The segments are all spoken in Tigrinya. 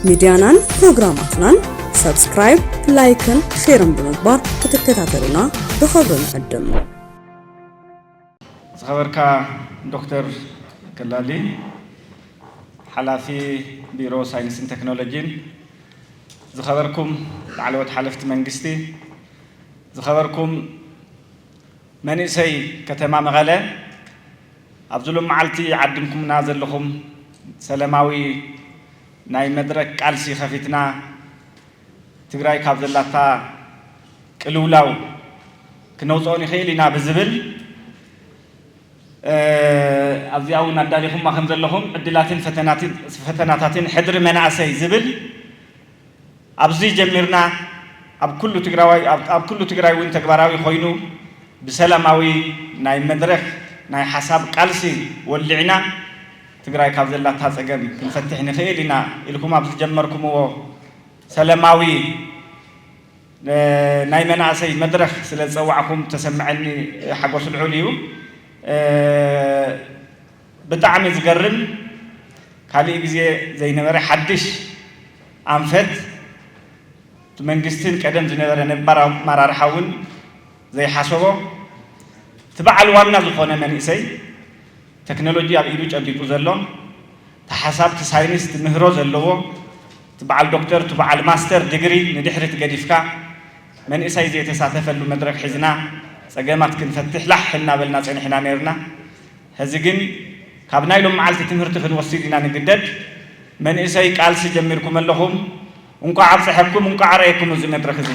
ሚድያናን ፕሮግራማትናን ሳብስክራይብ፣ ላይክን ሼርን ብምግባር ክትከታተሉና ብኽብሪ ንዕድም። ዝኸበርካ ዶክተር ከላሊ፣ ሓላፊ ቢሮ ሳይንስን ቴክኖሎጂን፣ ዝኸበርኩም ላዕለዎት ሓለፍቲ መንግስቲ፣ ዝኸበርኩም መንእሰይ ከተማ መቐለ፣ ኣብዚ ሎም መዓልቲ ዓዲምኩምና ዘለኹም፣ ሰላማዊ ናይ መድረክ ቃልሲ ከፊትና ትግራይ ካብ ዘላታ ቅልውላው ክነውፅኦ ንኽእል ኢና ብዝብል፣ እ፣ ኣብዚኣ እውን ኣዳሊኹማ ከም ዘለኹም ዕድላትን ፈተናትን፣ ፈተናታትን ሕድሪ መናእሰይ ዝብል ኣብዚ ጀሚርና ኣብ ኩሉ ትግራዋይ፣ ኣብ፣ ኣብ ኩሉ ትግራይ እውን ተግባራዊ ኮይኑ ብሰላማዊ ናይ መድረኽ ናይ ሓሳብ ቃልሲ ወሊዕና ትግራይ ካብ ዘላታ ፀገም ክንፈትሕ ንኽእል ኢና ኢልኩም ኣብ ዝጀመርኩምዎ ሰላማዊ፣ እ፣ ናይ መናእሰይ መድረኽ ስለ ዝፀዋዕኩም ተሰምዐኒ ሓጎስ ልዑል እዩ። እ፣ ብጣዕሚ ዝገርም፣ ካሊእ ግዜ ዘይነበረ ሓድሽ ኣንፈት፣ እቲ መንግስትን ቀደም ዝነበረ ነባር ኣመራርሓ እውን ዘይሓሰቦ፣ እቲ በዓል ዋና ዝኾነ መንእሰይ፣ ቴክኖሎጂ ኣብ ኢዱ ጨቢጡ ዘሎ፣ እቲ ሓሳብ፣ እቲ ሳይንስ፣ እቲ ምህሮ ዘለዎ፣ እቲ በዓል ዶክተር፣ እቲ በዓል ማስተር ዲግሪ ንድሕሪት ገዲፍካ፣ መንእሰይ ዘይተሳተፈሉ መድረኽ ሒዝና፣ ጸገማት ክንፈትሕ ላሕ እናበልና ጸኒሕና ነይርና። ሕዚ ግን ካብ ናይ ሎም መዓልቲ ትምህርቲ ክንወስድ ኢና ንግደድ። መንእሰይ ቃልሲ ጀሚርኩም ኣለኹም። እንቋዕ ኣብፀሐኩም፣ እንቋዕ ኣረየኩም እዚ መድረኽ እዚ።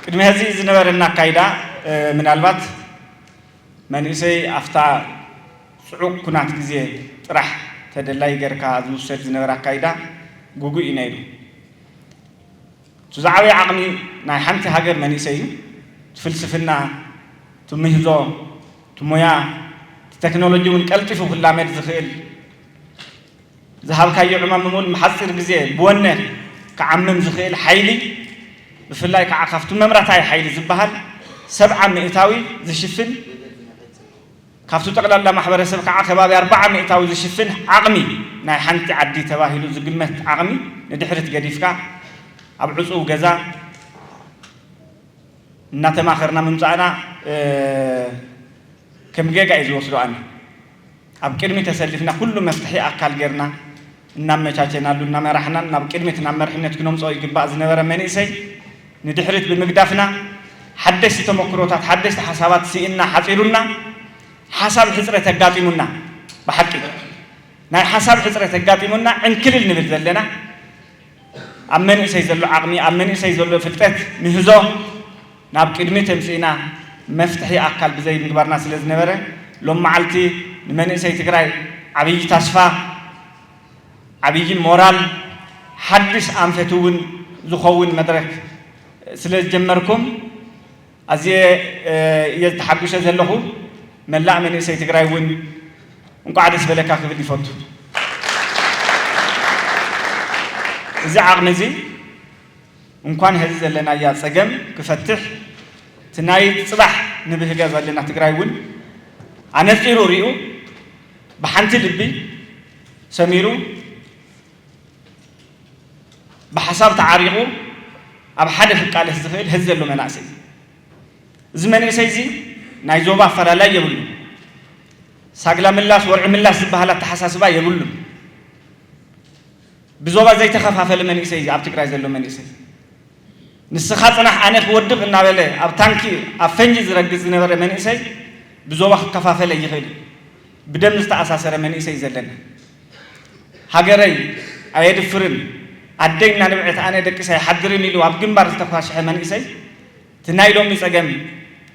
ቅድሚ ሕዚ ዝነበረና ኣካይዳ፣ እ፣ ምናልባት መንእሰይ ኣብታ ጽዑቕ ኩናት ግዜ ጥራሕ ተደላይ ጌርካ ዝውሰድ ዝነበረ ኣካይዳ ግጉይ እዩ ነይሩ። እቲ ዝዓበየ ዓቕሚ ናይ ሓንቲ ሃገር መንእሰይ እዩ። እቲ ፍልስፍና፣ እቲ ምህዞ፣ እቲ ሞያ፣ እቲ ቴክኖሎጂ እውን ቀልጢፉ ክላመድ ዝኽእል፣ ዝሃብካዮ ዕማም እውን ብሓፂር ግዜ ብወነ ክዓምም ዝኽእል ሓይሊ፣ ብፍላይ ከዓ ካብቲ መምረታይ ሓይሊ ዝበሃል ሰብዓ ሚእታዊ ዝሽፍን፣ ካብቲ ጠቕላላ ማሕበረሰብ ከዓ ከባቢ ኣርባዓ ሚእታዊ ዝሽፍን ዓቕሚ ናይ ሓንቲ ዓዲ ተባሂሉ ዝግመት ዓቕሚ ንድሕሪት ገዲፍካ፣ ኣብ ዕጹው ገዛ እናተማኸርና ምምጻእና፣ እ፣ ከም ጌጋ እዩ ዝወስዶ። ኣነ ኣብ ቅድሚ ተሰሊፍና ኩሉ መፍትሒ ኣካል ጌርና እናመቻቸናሉ እናመራሕናን ናብ ቅድሚት ናብ መርሕነት ክነምጽኦ ይግባእ ዝነበረ መንእሰይ ንድሕሪት ብምግዳፍና፣ ሓደሽቲ ተመክሮታት፣ ሓደሽቲ ሓሳባት ስኢንና ሓጺሩና፣ ሓሳብ ሕጽረት ኣጋጢሙና። ብሓቂ ናይ ሓሳብ ሕጽረት ኣጋጢሙና ዕንክልል ንብል ዘለና፣ ኣብ መንእሰይ ዘሎ ዓቕሚ፣ ኣብ መንእሰይ ዘሎ ፍልጠት ምህዞ ናብ ቅድሚት ኣምጺእና መፍትሒ ኣካል ብዘይ ምግባርና ስለ ዝነበረ፣ ሎም መዓልቲ ንመንእሰይ ትግራይ ዓብዪ ተስፋ፣ ዓብዪ ሞራል፣ ሓድሽ ኣንፈት እውን ዝኸውን መድረክ ስለ ዝጀመርኩም ኣዝየ፣ እ፣ እየ ዝተሓጉሰ ዘለኹ። መላእ መንእሰይ ትግራይ እውን እንቋዕ ደስ በለካ ክብል ይፈቱ። እዚ ዓቕሚ እዚ እንኳን ሀዚ ዘለናያ ጸገም ክፈትሕ፣ እቲ ናይ ጽባሕ ንብህጋ ዘለና ትግራይ እውን ኣነጺሩ ሪኡ፣ ብሓንቲ ልቢ ሰሚሩ፣ ብሓሳብ ተዓሪቑ ኣብ ሓደ ክቃለስ ዝኽእል ሀዚ ዘሎ መናእሰይ እዩ። እዚ መንእሰይ እዚ ናይ ዞባ ኣፈላላይ የብሉን። ሳግላ ምላስ፣ ወርዒ ምላስ ዝበሃል ኣተሓሳስባ የብሉን። ብዞባ ዘይተኸፋፈለ መንእሰይ እዩ ኣብ ትግራይ ዘሎ መንእሰይ። ንስኻ ጽናሕ ኣነ ክወድቕ እናበለ ኣብ ታንኪ ኣብ ፈንጂ ዝረግጽ ዝነበረ መንእሰይ ብዞባ ክከፋፈል ኣይኽእልን። ብደም ዝተኣሳሰረ መንእሰይ እዩ ዘለና። ሃገረይ ኣየድፍርን፣ ኣደይ እናነብዐት ኣነ ደቂስ ኣይሓድርን ኢሉ ኣብ ግንባር ዝተኳሸሐ መንእሰይ፣ እቲ ናይ ሎሚ ጸገም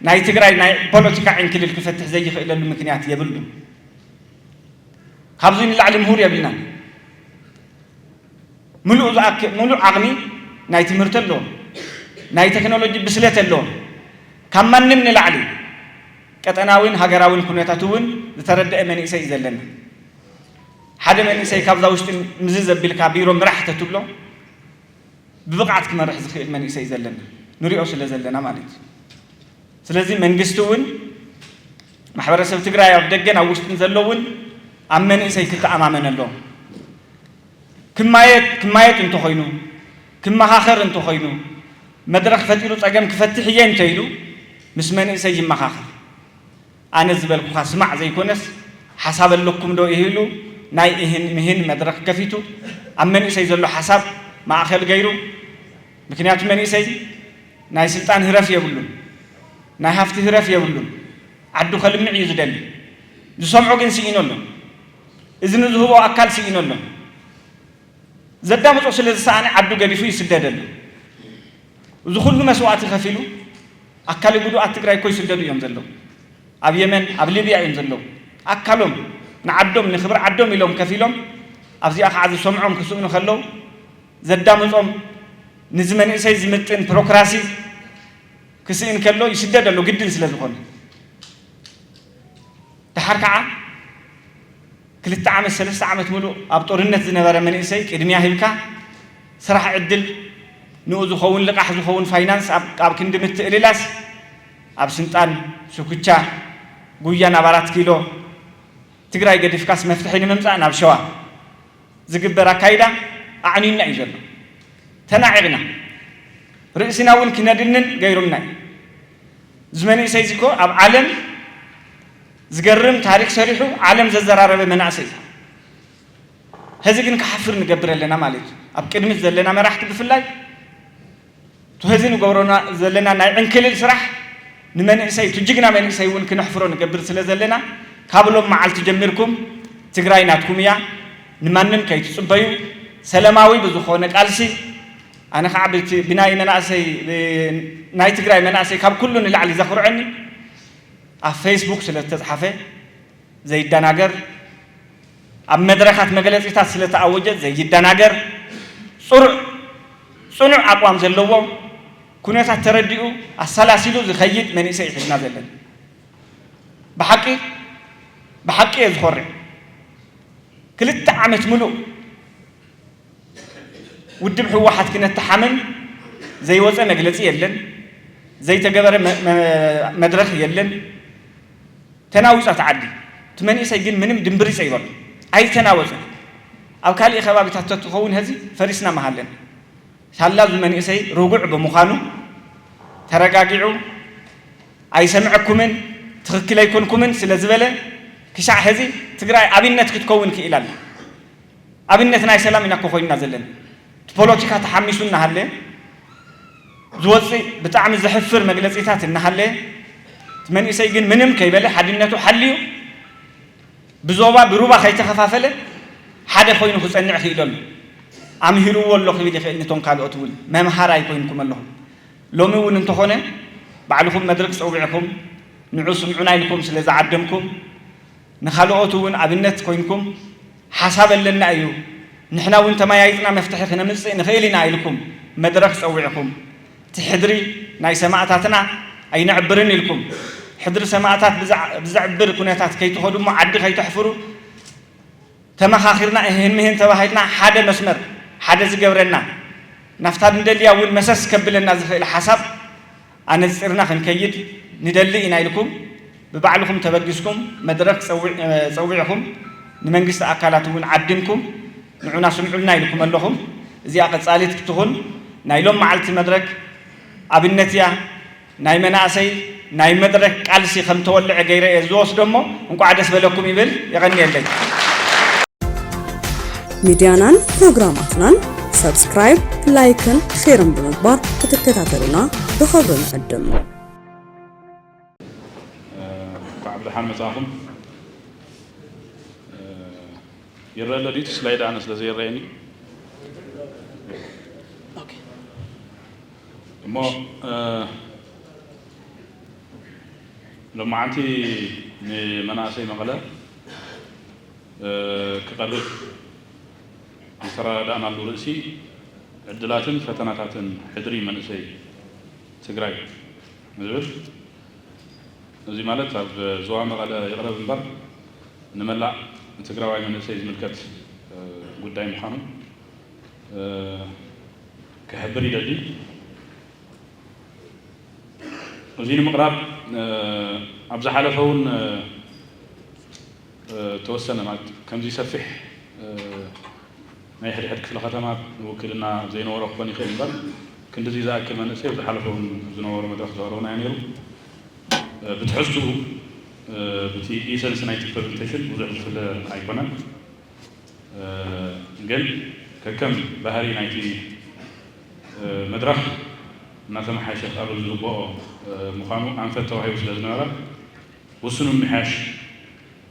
ናይ ትግራይ ናይ ፖለቲካ ዕንክልል ክፈትሕ ዘይኽእለሉ ምክንያት የብሉን። ካብዚ ንላዕሊ ምሁር የብልናን። ምሉእ ዝኣክ-፣ ምሉእ ዓቕሚ ናይ ትምህርቲ ኣለዎ፣ ናይ ቴክኖሎጂ ብስለት ኣለዎ። ካብ ማንም ንላዕሊ ቀጠናዊን ሃገራዊን ኩነታት እውን ዝተረደአ መንእሰይ እዩ ዘለና። ሓደ መንእሰይ ካብዛ ውሽጢ ምዝዝ ዘቢልካ ቢሮ ምራሕ ተትብሎ ብብቕዓት ክመርሕ ዝኽእል መንእሰይ እዩ ዘለና፣ ንሪኦ ስለ ዘለና ማለት እዩ። ስለዚ መንግስቲ እውን ማሕበረሰብ ትግራይ ኣብ ደገን ኣብ ውሽጥን ዘሎ እውን ኣብ መንእሰይ ክተኣማመን ኣለዎ። ክማየጥ ክማየጥ እንተኾይኑ፣ ክመኻኸር እንተኾይኑ፣ መድረኽ ፈጢሩ ጸገም ክፈትሕ እየ እንተኢሉ፣ ምስ መንእሰይ ይመኻኸር። ኣነ ዝበልኩኻ ስማዕ ዘይኮነስ፣ ሓሳብ ኣለኩም ዶ ኢሂሉ ናይ እህን ምህን መድረኽ ከፊቱ፣ ኣብ መንእሰይ ዘሎ ሓሳብ ማእኸል ገይሩ። ምክንያቱ መንእሰይ ናይ ስልጣን ህረፍ የብሉን፣ ናይ ሃፍቲ ህረፍ የብሉን። ዓዱ ከልምዕ እዩ ዝደሊ። ዝሰምዖ ግን ስኢኑ ኣሎ። እዝኒ ዝህቦ ኣካል ስኢኑ ኣሎ። ዘዳምጾ ስለ ዝሰኣነ ዓዱ ገዲፉ ይስደድ ኣሎ። እዚ ኩሉ መስዋእቲ ከፊሉ ኣካል ጉዱኣት ትግራይ እኮ ይስደዱ እዮም ዘለዉ። ኣብ የመን፣ ኣብ ሊብያ እዮም ዘለዉ። ኣካሎም ንዓዶም፣ ንክብሪ ዓዶም ኢሎም ከፊሎም፣ ኣብዚኣ ከዓ ዝሰምዖም ክስእኑ ከለዉ ዘዳምጾም፣ ንዚ መንእሰይ ዝምጥን ፕሮክራሲ ክስእን ከሎ ይስደድ ኣሎ፣ ግድን ስለ ዝኾነ። ደሓር ከዓ ክልተ ዓመት፣ ሰለስተ ዓመት ሙሉእ ኣብ ጦርነት ዝነበረ መንእሰይ ቅድሚያ ሂብካ፣ ስራሕ ዕድል፣ ንኡ ዝኸውን ልቓሕ ዝኸውን ፋይናንስ ኣብ፣ ኣብ ክንዲ ምትእልላስ፣ ኣብ ስልጣን ሽኩቻ፣ ጉያ ናብ ኣራት ኪሎ፣ ትግራይ ገዲፍካስ መፍትሒ ንምምጻእ ናብ ሸዋ ዝግበር ኣካይዳ ኣዕንዩና እዩ ዘሎ። ተናዒቕና። ርእስና እውን ክነድንን ገይሩና እዩ። እዚ መንእሰይ እዚ እኮ ኣብ ዓለም ዝገርም ታሪክ ሰሪሑ ዓለም ዘዘራረበ መናእሰይ እዩ። ሕዚ ግን ክሓፍር ንገብር ኣለና ማለት እዩ። ኣብ ቅድሚት ዘለና መራሕቲ ብፍላይ እቲ ሕዚ ንገብሮና ዘለና ናይ ዕንክልል ስራሕ ንመንእሰይ፣ እቲ ጅግና መንእሰይ እውን ክነሕፍሮ ንገብር ስለ ዘለና፣ ካብ ሎም መዓልቲ ጀሚርኩም ትግራይ ናትኩም እያ፣ ንማንም ከይትጽበዩ፣ ሰላማዊ ብዝኾነ ቃልሲ፣ ኣነ ከዓ ብቲ፣ ብናይ መናእሰይ፣ ብ-፣ ናይ ትግራይ መናእሰይ ካብ ኩሉ ንላዕሊ ዘኹርዐኒ ኣብ ፌስቡክ ስለ ዝተፅሓፈ ዘይደናገር፣ ኣብ መድረኻት መግለጺታት ስለ ተኣወጀ ዘይደናገር፣ ጽሩዕ፣ ጽኑዕ ኣቋም ዘለዎ፣ ኩነታት ተረዲኡ ኣሰላሲሉ ዝኸይድ መንእሰይ እዩ ሒዝና ዘለና። ብሓቂ፣ ብሓቂ እየ ዝኾርዕ። ክልተ ዓመት ምሉእ ውድብ ህወሓት ክነተሓምም ዘይወፀ መግለፂ የለን፣ ዘይተገበረ መ-፣ መ-፣ መድረኽ የለን። ተናዊፃ እቲ ዓዲ። እቲ መንእሰይ ግን ምንም ድምብሪፅ ኣይበሎ፣ ኣይተናወፀን። ኣብ ካሊእ ከባቢታት ተትኸውን ሀዚ ፈሪስና መሃለን። ሳላ እዚ መንእሰይ ርጉዕ ብምዃኑ ተረጋጊዑ፣ ኣይሰምዐኩምን፣ ትኽክል ኣይኮንኩምን ስለ ዝበለ፣ ክሻዕ ሀዚ ትግራይ ኣብነት ክትከውን ክኢላ ኣላ። ኣብነት ናይ ሰላም ኢና እኮ ኮይንና ዘለና። እቲ ፖለቲካ ተሓሚሱ እናሃለ፣ ዝወፅእ ብጣዕሚ ዘሕፍር መግለፂታት እናሃለ፣ እቲ መንእሰይ ግን ምንም ከይበለ ሓድነቱ ሓልዩ፣ ብዞባ ብሩባ ከይተኸፋፈለ ሓደ ኮይኑ ክፀንዕ ክኢሉ ኣሎ። ኣምሂርዎ ኣሎ ክብል ይኽእል፣ ንቶም ካልኦት እውን መምሃራይ ኮይንኩም ኣለኹም። ሎሚ እውን እንተኾነ ባዕልኹም መድረክ ፀዊዕኩም ንዑ ስምዑና ኢልኩም ስለ ዝዓደምኩም፣ ንኻልኦት እውን ኣብነት ኮይንኩም፣ ሓሳብ ኣለና እዩ፣ ንሕና እውን ተመያይጥና መፍትሒ ክነምፅእ ንኽእል ኢና ኢልኩም መድረክ ፀዊዕኩም፣ እቲ ሕድሪ ናይ ሰማእታትና ኣይነዕብርን ኢልኩም፣ ሕድሪ ሰማእታት ብዘዕ-፣ ብዘዕብር ኩነታት ከይትኸዱ እሞ ዓዲ ከይተሕፍሩ፣ ተመኻኺርና እህን ምህን ተባሂልና ሓደ መስመር፣ ሓደ ዝገብረና፣ ናብታ ንደልያ እውን መሰስ ከብለና ዝኽእል ሓሳብ ኣነፂርና ክንከይድ ንደሊ ኢና ኢልኩም ብባዕልኹም ተበጊስኩም መድረክ ፀውዕ-፣ ፀዊዕኹም ንመንግስቲ ኣካላት እውን ዓዲምኩም ንዑና ስምዑልና ኢልኩም ኣለኹም። እዚኣ ቀፃሊት ክትኹን ናይ ሎም መዓልቲ መድረክ ኣብነት እያ። ናይ መናእሰይ ናይ መድረክ ቃልሲ ከም ተወልዐ ገይረ እየ ዝወስዶ እሞ እንቋዕ ደስ በለኩም ይብል። የቐንየለይ። ሚድያናን ፕሮግራማትናን ሰብስክራይብ፣ ላይክን ሼርን ብምግባር ክትከታተሉና ብኽብሪ ንዕድም። እንኳዕ ብደሓን መጻኹም። ይረአ ኣሎ ድዩ እቲ ስላይድ? ኣነ ስለ ዘይረኣየኒ። እሞ፣ እ፣ ሎማዓንቲ ንመናእሰይ መቐለ፣ እ፣ ክቐርብ ዝተረዳእናሉ ርእሲ ዕድላትን ፈተናታትን ሕድሪ መንእሰይ ትግራይ ዝብል፣ እዚ ማለት ኣብ ዞባ መቐለ ይቕረብ እምበር ንመላእ ትግራዋይ መንእሰይ ዝምልከት፣ እ፣ ጉዳይ ምዃኑ፣ እ፣ ክሕብር ይደሊ። እዚ ንምቕራብ፣ እ፣ ኣብ ዝሓለፈ እውን፣ እ፣ ተወሰነ ማለት ከምዚ ሰፊሕ ናይ ሕድሕድ ክፍለ ከተማ ውክልና ዘይነበሮ ክኾን ይኽእል እምበር ክንድዚ ዝኣክል መንእሰይ ኣብ ዝሓለፈ እውን ዝነበሩ መድረኽ ዘቕረብናዮ ነይሩ። ብትሕዝትኡ ብቲ ኢሰንስ ናይቲ ፕሬዘንቴሽን ብዙሕ ዝፍለ ኣይኮነን። ግን ከከም ባህሪ ናይቲ መድረኽ እናተመሓየሸ ክቐርብ ዝግብኦ ምዃኑ ኣንፈት ተዋሂቡ ስለ ዝነበረ ውሱን ምምሕያሽ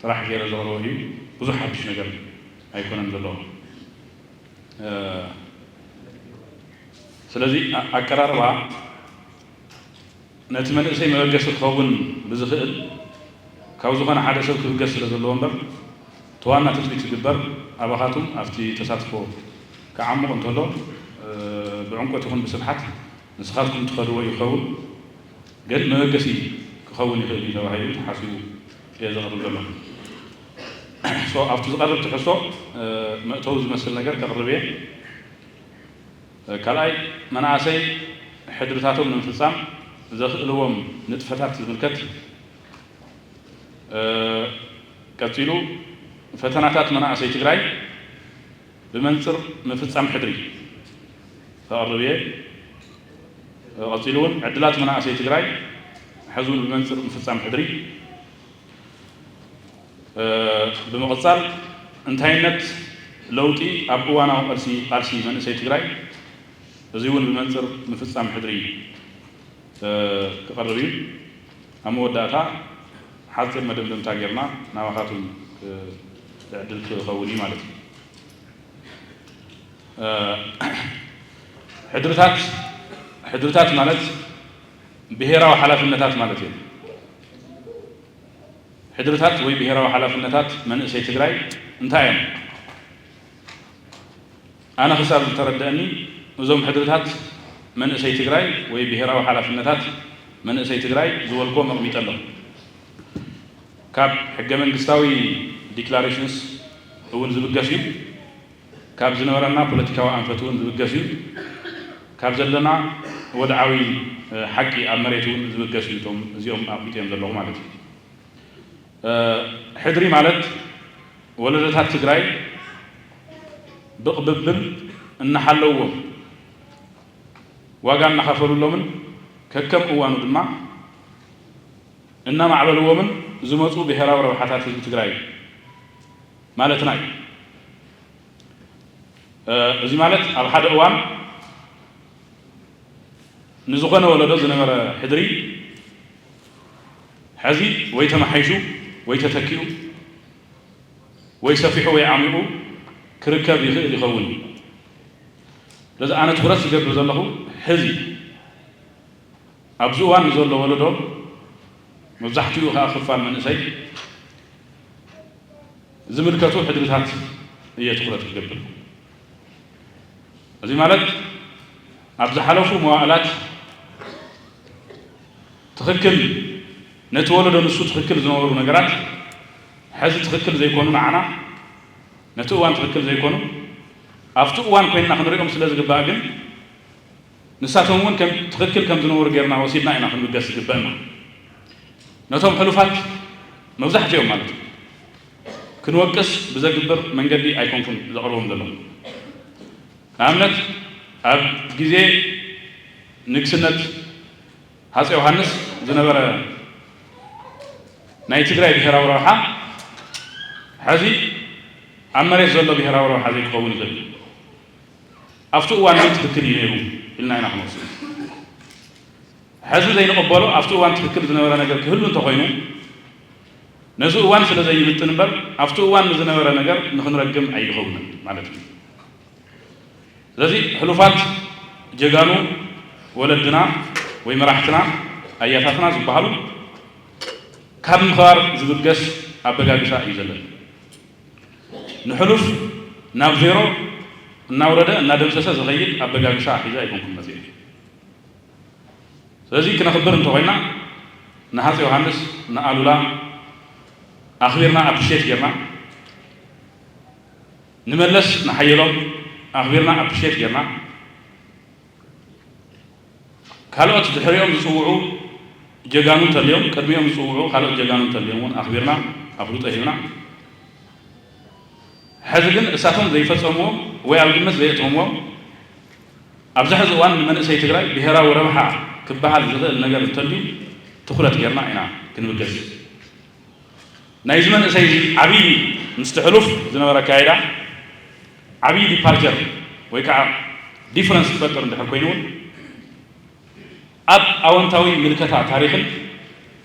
ጥራሕ ገይረ ዘቕርቦ እዩ። ብዙሕ ሓድሽ ነገር ኣይኮነን ዘለዎ። ስለዚ ኣቀራርባ ነቲ መንእሰይ መበገሲ ክኸውን ብዝኽእል ካብ ዝኾነ ሓደ ሰብ ክብገስ ስለ ዘለዎ እምበር እቲ ዋና ትጽቢት ዝግበር ኣባኻቱም ኣብቲ ተሳትፎ ክዓሙቕ እንተሎ ብዕምቆት ይኹን ብስፍሓት ንስኻትኩም ትኸድዎ ይኸውን፣ ግን መበገሲ ክኸውን ይኽእል እዩ ተባሂሉ ተሓሲቡ እየ ዘቕርብ ዘለኹ። ኣብቲ ዝቐርብ ትሕዝቶ መእተዊ ዝመስል ነገር ከቕርብ እየ። ካልኣይ፣ መናእሰይ ሕድርታቶም ንምፍጻም ዘኽእልዎም ንጥፈታት ዝምልከት፣ ቀጺሉ ፈተናታት መናእሰይ ትግራይ ብመንጽር ምፍጻም ሕድሪ ከቕርብ እየ። ቀጺሉ እውን ዕድላት መናእሰይ ትግራይ ሕዚ እውን ብመንጽር ምፍጻም ሕድሪ ብምቕጻል፣ እንታይነት ለውጢ ኣብ እዋናዊ ቃልሲ ቃልሲ መንእሰይ ትግራይ፣ እዚ እውን ብመንጽር ምፍጻም ሕድሪ ክቐርብ እዩ። ኣብ መወዳእታ ሓፂር መደምደምታ ጌርና ናባኻቱም ዕድል ክኸውን እዩ ማለት እዩ። ሕድርታት ሕድርታት ማለት ብሄራዊ ሓላፍነታት ማለት እዩ። ሕድርታት ወይ ብሄራዊ ሓላፍነታት መንእሰይ ትግራይ እንታይ እዮም? ኣነ ክሳብ ዝተረደአኒ እዞም ሕድርታት መንእሰይ ትግራይ ወይ ብሄራዊ ሓላፍነታት መንእሰይ ትግራይ ዝበልክዎም ኣቕሚጠ ኣለኹ። ካብ ሕገ መንግስታዊ ዲክላሬሽንስ እውን ዝብገስ እዩ። ካብ ዝነበረና ፖለቲካዊ ኣንፈት እውን ዝብገስ እዩ። ካብ ዘለና ወድዓዊ ሓቂ ኣብ መሬት እውን ዝብገስ እዩ። እቶም እዚኦም ኣቕሚጦም ዘለኹ ማለት እዩ። ሕድሪ ማለት ወለዶታት ትግራይ ብቕብብል እናሓለውዎም ዋጋ እናኸፈሉሎምን ከከም እዋኑ ድማ እናማዕበልዎምን ዝመፁ ብሄራዊ ረብሓታት ህዝቢ ትግራይ ማለትና እዩ። እዚ ማለት ኣብ ሓደ እዋን ንዝኾነ ወለዶ ዝነበረ ሕድሪ ሕዚ ወይ ተመሓይሹ ወይ ተተኪኡ ወይ ሰፊሑ ወይ ዓሚቑ ክርከብ ይኽእል ይኸውን። ስለዚ ኣነ ትኹረት ዝገብር ዘለኹ ሕዚ ኣብዚ እዋን ንዘሎ ወለዶ መብዛሕትኡ ከዓ ክፋል መንእሰይ ዝምልከቱ ሕድርታት እየ ትኹረት ክገብር። እዚ ማለት ኣብ ዝሓለፉ መዋእላት ትኽክል ነቲ ወለዶ ንሱ ትኽክል ዝነበሩ ነገራት ሕዚ ትኽክል ዘይኮኑ ንዓና ነቲ እዋን ትኽክል ዘይኮኑ ኣብቲ እዋን ኮይንና ክንሪኦም ስለ ዝግባእ ግን ንሳቶም እውን ከም ትኽክል ከም ዝነበሩ ጌርና ወሲድና ኢና ክንብገስ ዝግበእና። ነቶም ሕሉፋት መብዛሕትኦም ማለት እዩ ክንወቅስ ብዘግብር መንገዲ ኣይኮንኩን ዘቕርቦም ዘለኹ። ንኣብነት ኣብ ግዜ ንግስነት ሃፀይ ዮሃንስ ዝነበረ ናይ ትግራይ ብሄራዊ ረብሓ ሕዚ ኣብ መሬት ዘሎ ብሄራዊ ረብሓ ዘይክኸውን ይኽእል። ኣብቲ እዋን ግን ትኽክል እዩ ነይሩ ኢልና ኢና ክንወስድ። ሕዚ ዘይንቕበሎ ኣብቲ እዋን ትኽክል ዝነበረ ነገር ክህሉ እንተኾይኑ ነዚ እዋን ስለ ዘይምጥን እምበር ኣብቲ እዋን ንዝነበረ ነገር ንክንረግም ኣይድኸውንን ማለት እዩ። ስለዚ ሕሉፋት ጀጋኑ ወለድና ወይ መራሕትና ኣያታትና ዝበሃሉ ካብ ምኽባር ዝብገስ ኣበጋግሳ እዩ ዘለና። ንሕሉፍ ናብ ዜሮ እናውረደ እናደምሰሰ ዝኸይድ ኣበጋግሳ ሒዘ ኣይኮንኩን መፅእ። ስለዚ ክነኽብር እንተኾይና ንሃፀ ዮሃንስ ንኣሉላ ኣኽቢርና ኣፕሪሼት ጌርና ንመለስ ንሓየሎም ኣኽቢርና ኣፕሪሼት ጌርና ካልኦት ድሕሪኦም ዝፅውዑ ጀጋኑ እንተልዮም ቅድሚኦም ዝፅውዑ ካልኦት ጀጋኑ እንተልዮም እውን ኣኽቢርና ኣፍልጦ ሂብና ሕዚ ግን እሳቶም ዘይፈጸምዎ ወይ ኣብ ግምት ዘየእተምዎ ኣብዚ ሕዚ እዋን ንመንእሰይ ትግራይ ብሄራዊ ረብሓ ክበሃል ዝኽእል ነገር እንተልዩ ትኹረት ጌርና ኢና ክንብገስ። ናይዚ መንእሰይ እዚ ዓብዪ ምስቲ ሕሉፍ ዝነበረ ኣካይዳ ዓብዪ ዲፓርቸር ወይ ከዓ ዲፍረንስ ክፈጥር እንድሕር ኮይኑ እውን ኣብ ኣወንታዊ ምልከታ ታሪኽን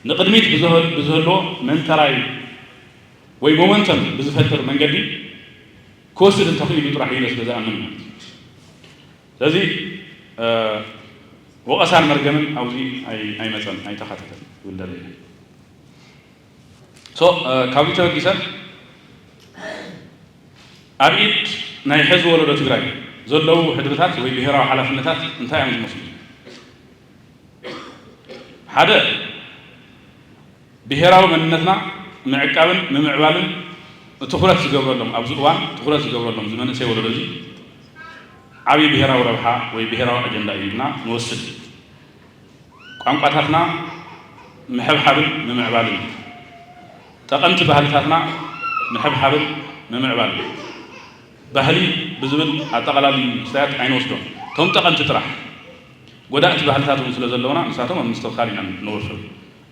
ንቕድሚት ብዝህል- ብዝህልዎ መንጠራይ ወይ ሞመንተም ብዝፈጥር መንገዲ ክወስድ እንተኽኢሉ ጥራሕ ኢለ ስለ ዝኣምን ማለት እዩ። ስለዚ ወቐሳን መርገምን ኣብዚ ኣይመፀን ኣይተኻተተን ይብል ደለ ካብዚ ተበጊሰ ኣብ ኢድ ናይ ሕዚ ወለዶ ትግራይ ዘለዉ ሕድርታት ወይ ብሄራዊ ሓላፍነታት እንታይ እዮም ዝመስሉ? ሓደ ብሄራዊ መንነትና ምዕቃብን ምምዕባልን ትኹረት ዝገብረሎም ኣብዚ እዋን ትኹረት ዝገብረሎም ዝመንእሰይ ወለዶ እዚ ዓብዪ ብሄራዊ ረብሓ ወይ ብሄራዊ ኣጀንዳ እዩ ኢልና ንወስድ። ቋንቋታትና ምሕብሓብን ምምዕባልን ጠቐምቲ ባህልታትና ምሕብሓብን ምምዕባልን ባህሊ ብዝብል ኣጠቓላሊ ምስታያት ኣይንወስዶም። እቶም ጠቐምቲ ጥራሕ ጎዳእቲ ባህልታት እውን ስለ ዘለውና ንሳቶም ኣብ ምስትኽኻል ኢና ንወፍር።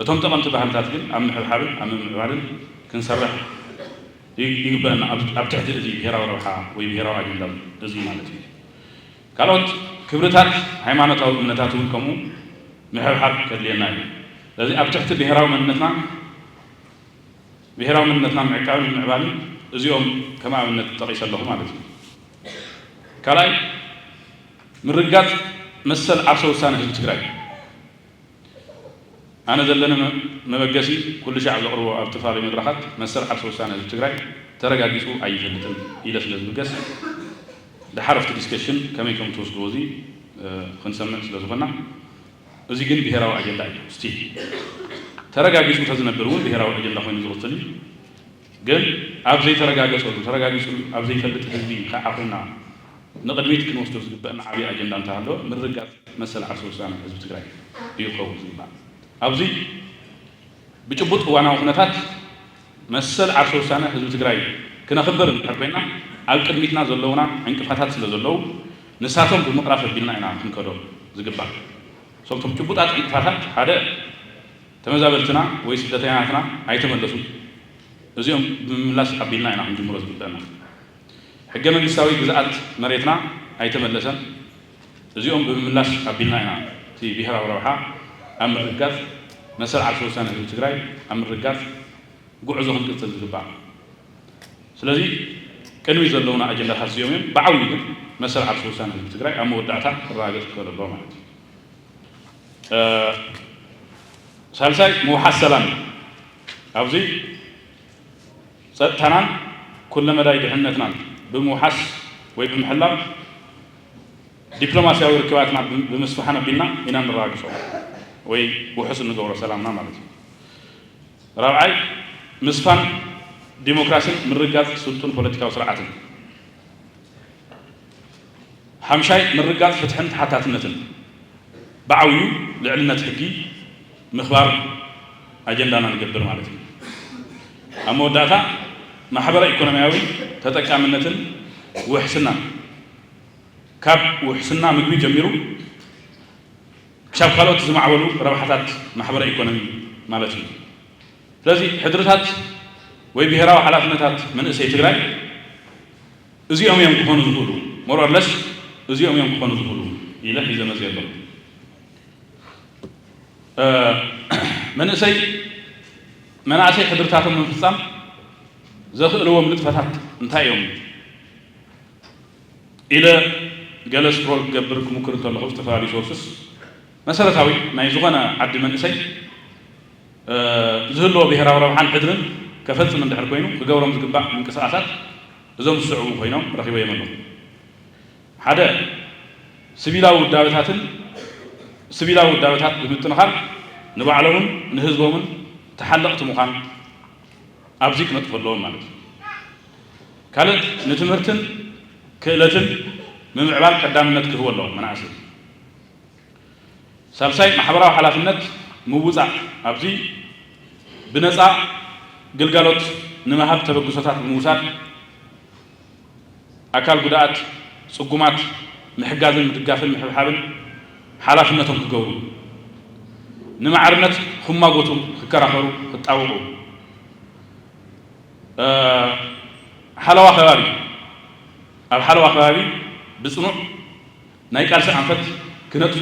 እቶም ጠቐምቲ ባህልታት ግን ኣብ ምሕብሓብን ኣብ ምምዕባልን ክንሰርሕ ይግበአና ኣብ ትሕቲ እዚ ብሄራዊ ረብሓ ወይ ብሄራዊ ኣጀንዳ እዚ ማለት እዩ። ካልኦት ክብርታት ሃይማኖታዊ እምነታት እውን ከምኡ ምሕብሓብ ከድልየና እዩ። ስለዚ ኣብ ትሕቲ ብሄራዊ መንነትና ብሄራዊ መንነትና ምዕቃብን ምምዕባልን እዚኦም ከም ኣብነት ጠቒሰ ኣለኹ ማለት እዩ። ካልኣይ ምርጋፅ መሰል ዓርሰ ውሳነ ህዝቢ ትግራይ ኣነ ዘለኒ መበገሲ ኩሉ ሻዕ ዘቕርቦ ኣብ ዝተፈላለዩ መድረኻት መሰል ዓርሰ ውሳነ ህዝቢ ትግራይ ተረጋጊፁ ኣይፈልጥን ኢለ ስለ ዝብገስ ድሓር ኣብቲ ዲስከሽን ከመይ ከም ትወስድዎ እዚ ክንሰምዕ ስለ ዝኾና እዚ ግን ብሄራዊ ኣጀንዳ እዩ። ስቲል ተረጋጊፁ ተዝነብር እውን ብሄራዊ ኣጀንዳ ኮይኑ ዝቕፅል እዩ። ግን ኣብ ዘይተረጋገፀሉ ተረጋጊፁ ኣብ ዘይፈልጥ ህዝቢ ከዓ ኮይና ንቕድሚት ክንወስዶ ዝግበአና ዓብዪ ኣጀንዳ እንተሃለወ ምርጋፅ መሰል ዓርሰ ውሳነ ህዝቢ ትግራይ እዩ ክኸውን ዝግባእ። ኣብዚ ብጭቡጥ እዋናዊ ኩነታት መሰል ዓርሰ ውሳነ ህዝቢ ትግራይ ክነኽብር እንድሕር ኮይና ኣብ ቅድሚትና ዘለውና ዕንቅፋታት ስለ ዘለዉ ንሳቶም ብምቕራፍ ኣቢልና ኢና ክንከዶ ዝግባእ። እሶም እቶም ጭቡጣት ዕንቅፋታት ሓደ ተመዛበልትና ወይ ስደተኛታትና ኣይተመለሱን። እዚኦም ብምምላስ ኣቢልና ኢና ክንጅምሮ ዝግበአና። ሕገ መንግስታዊ ግዝኣት መሬትና ኣይተመለሰን። እዚኦም ብምምላስ ኣቢልና ኢና እቲ ብሄራዊ ረብሓ ኣብ ምርግጋፅ መሰል ዓርሰ ውሳነ ህዝቢ ትግራይ ኣብ ምርግጋፅ ጉዕዞ ክንቅፅል ዝግባእ። ስለዚ ቅድሚት ዘለውና ኣጀንዳታት እዚኦም እዮም። ብዓብዩ ግን መሰል ዓርሰ ውሳነ ህዝቢ ትግራይ ኣብ መወዳእታ ክረጋገፅ ክኽእል ኣለዎ ማለት እዩ። ሳልሳይ ምውሓስ ሰላም ኣብዚ ጸጥታናን ኩለመዳይ ድሕነትናን ብምውሓስ ወይ ብምሕላው ዲፕሎማስያዊ ርክባትና ብምስፋሕን ኣቢልና ኢና ንረጋግጾ ወይ ውሑስ እንገብሮ ሰላምና ማለት እዩ። ራብዓይ ምስፋን ዲሞክራሲን ምርጋጽ ስልጡን ፖለቲካዊ ስርዓትን ሓምሻይ ምርጋጽ ፍትሕን ተሓታትነትን ብዓብዩ ልዕልነት ሕጊ ምኽባር ኣጀንዳና ንገብር ማለት እዩ። ኣብ መወዳእታ ማሕበረ ኢኮኖሚያዊ ተጠቃምነትን ውሕስናን ካብ ውሕስና ምግቢ ጀሚሩ ክሳብ ካልኦት ዝማዕበሉ ረብሓታት ማሕበረ ኢኮኖሚ ማለት እዩ። ስለዚ ሕድርታት ወይ ብሄራዊ ሓላፍነታት መንእሰይ ትግራይ እዚኦም እዮም ክኾኑ ዝኽእሉ ሞሮርለስ እዚኦም እዮም ክኾኑ ዝኽእሉ ኢለ ሒዘ መፅእ ኣለኹ። መንእሰይ መናእሰይ ሕድርታቶም ንምፍፃም ዘኽእልዎም ንጥፈታት እንታይ እዮም ኢለ ገለ ስክሮል ክገብር ክምክር እንተለኹ ዝተፈላለዩ ሶርስስ መሰረታዊ ናይ ዝኾነ ዓዲ መንእሰይ ዝህልዎ ብሄራዊ ረብሓን ሕድርን ከፈፅም እንድሕር ኮይኑ ክገብሮም ዝግባእ ምንቅስቃሳት እዞም ዝስዕቡ ኮይኖም ረኺበዮም ኣለኹ። ሓደ ስቪላዊ ውዳበታትን ስቪላዊ ውዳበታት ብምጥንኻር ንባዕሎምን ንህዝቦምን ተሓለቕቲ ምዃን ኣብዚ ክነጥፉ ኣለዎም ማለት እዩ። ካልእ ንትምህርትን ክእለትን ምምዕባል ቀዳምነት ክህቦ ኣለዎም መናእሰይ። ሳልሳይ ማሕበራዊ ሓላፍነት ምውፃእ ኣብዚ ብነፃ ግልጋሎት ንምሃብ ተበግሶታት ብምውሳድ ኣካል ጉድኣት፣ ጽጉማት ምሕጋዝን ምድጋፍን ምሕብሓብን ሓላፍነቶም ክገብሩ፣ ንማዕርነት ክማጎቱ፣ ክከራኸሩ፣ ክጣበቑ፣ እ፣ ሓለዋ ከባቢ፣ ኣብ ሓለዋ ከባቢ ብጽኑዕ ናይ ቃልሲ ኣንፈት ክነጥፉ፣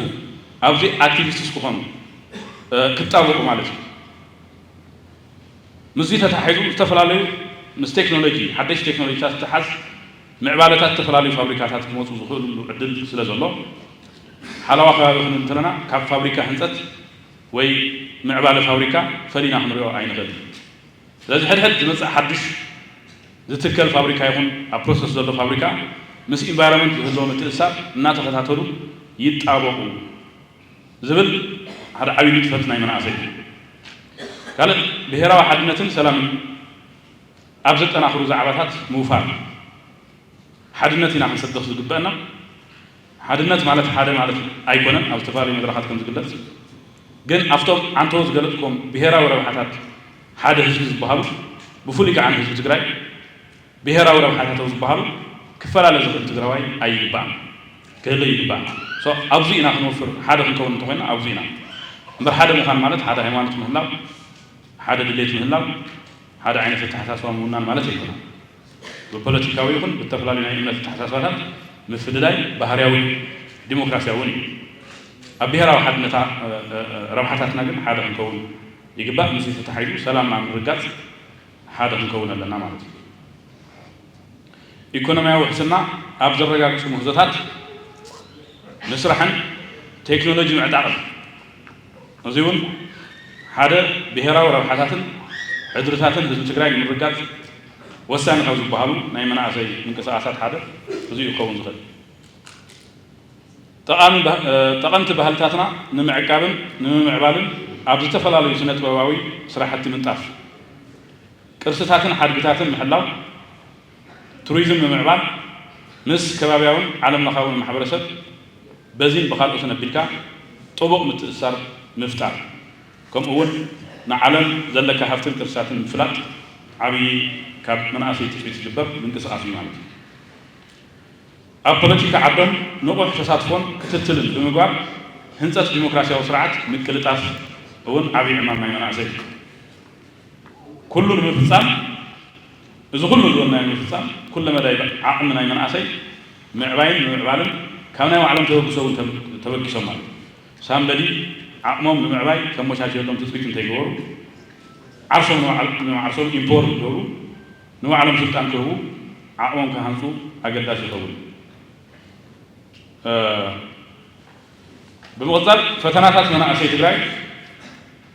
ኣብዚ ኣክቲቪስትስ ክኾኑ፣ እ፣ ክጣበቑ ማለት እዩ። ምስዚ ተተሓሒዙ ዝተፈላለዩ ምስ ቴክኖሎጂ፣ ሓደሽቲ ቴክኖሎጂታት ዝተሓዝ ምዕባለታት ዝተፈላለዩ ፋብሪካታት ክመፁ ዝኽእሉሉ ዕድል ስለ ዘሎ፣ ሓለዋ ከባቢ ክንብል እንተለና ካብ ፋብሪካ ህንፀት ወይ ምዕባለ ፋብሪካ ፈሊና ክንሪኦ ኣይንኽእልን። ስለዚ ሕድሕድ ዝመፅእ ሓድሽ ዝትከል ፋብሪካ ይኹን ኣብ ፕሮሰስ ዘሎ ፋብሪካ ምስ ኢንቫይሮንመንት ዝህልዎ ምትእስሳር እናተኸታተሉ ይጣበቑ ዝብል ሓደ ዓብዪ ንጥፈት ናይ መናእሰይ እዩ። ካልእ ብሄራዊ ሓድነትን ሰላምን ኣብ ዘጠናኽሩ ዛዕባታት ምውፋር። ሓድነት ኢና ክንሰብኽ ዝግበአና። ሓድነት ማለት ሓደ ማለት ኣይኮነን፣ ኣብ ዝተፈላለዩ መድረኻት ከም ዝግለጽ። ግን ኣብቶም ዓንተው ዝገለጽኩም ብሄራዊ ረብሓታት ሓደ ህዝቢ ዝበሃሉ፣ ብፍሉይ ከዓ ንህዝቢ ትግራይ ብሄራዊ ረብሓታት ኣብ ዝበሃሉ ክፈላለ ዝኽእል ትግራዋይ ኣይግባእን፣ ክህሉ ይግባእ። So ኣብዚ ኢና ክንወፍር፣ ሓደ ክንከውን እንተኾይና ኣብዚ ኢና። እምበር ሓደ ምዃን ማለት ሓደ ሃይማኖት ምህላው፣ ሓደ ድሌት ምህላው፣ ሓደ ዓይነት ኣተሓሳስባ ምውናን ማለት ኣይኮነን። ብፖለቲካዊ ይኹን ብተፈላለዩ ናይ እምነት ኣተሓሳስባታት ምፍልላይ ባህርያዊ ዲሞክራሲያዊ እውን እዩ። ኣብ ብሄራዊ ሓድነታ፣ እ፣ እ፣ እ፣ ረብሓታትና ግን ሓደ ክንከውን ይግባእ። ምስዚ ተተሓሒዙ ሰላምና ምርጋጽ ሓደ ክንከውን ኣለና ማለት እዩ። ኢኮኖሚያዊ ውሕስና ኣብ ዘረጋግጹ ምህዞታት ምስራሕን ቴክኖሎጂ ምዕጣቕን፣ እዚ እውን ሓደ ብሄራዊ ረብሓታትን ሕድርታትን ህዝቢ ትግራይ ንምርጋጽ ወሳኒ ካብ ዝበሃሉ ናይ መናእሰይ ምንቅስቓሳት ሓደ እዚ እዩ ክኸውን ዝኽእል። ጠቓሚ ባህ-፣ እ፣ ጠቐምቲ ባህልታትና ንምዕቃብን ንምምዕባልን ኣብ ዝተፈላለዩ ስነ ጥበባዊ ስራሕቲ ምንጣፍ፣ ቅርስታትን ሓድግታትን ምሕላው፣ ቱሪዝም ምምዕባል፣ ምስ ከባብያውን ዓለም ለኻውን ማሕበረሰብ በዚን ብኻልኦትን ኣቢልካ ጥቡቕ ምትእስሳር ምፍጣር፣ ከምኡ እውን ንዓለም ዘለካ ሃፍትን ቅርስታትን ምፍላጥ ዓብዪ ካብ መናእሰይ ትፅቢት ዝግበር ምንቅስቓስ እዩ ማለት እዩ። ኣብ ፖለቲካ ዓዶም ንቑሕ ተሳትፎን ክትትልን ብምግባር ህንፀት ዲሞክራሲያዊ ስርዓት ምቅልጣፍ እውን ዓብዪ ዕማም ናይ መናእሰይ እዩ። ኩሉ ንምፍፃም፣ እዚ ኩሉ ዝበልናዮ ንምፍፃም ኩለ መዳይ ዓቕሚ ናይ መናእሰይ ምዕባይን ምምዕባልን ካብ ናይ ባዕሎም ተበግሶ እውን ተበ-፣ ተበጊሶም ማለት እዩ። ሳምበዲ ዓቕሞም ንምዕባይ ከመቻችየሎም ትፅቢት እንተይገበሩ ዓርሶም ንባዕል-፣ ንዓርሶም ኢምፖወር ክገብሩ ንባዕሎም ስልጣን ክህቡ ዓቕሞም ክሃንፁ ኣገዳሲ ይኸውን። እ፣ ብምቕፃል ፈተናታት መናእሰይ ትግራይ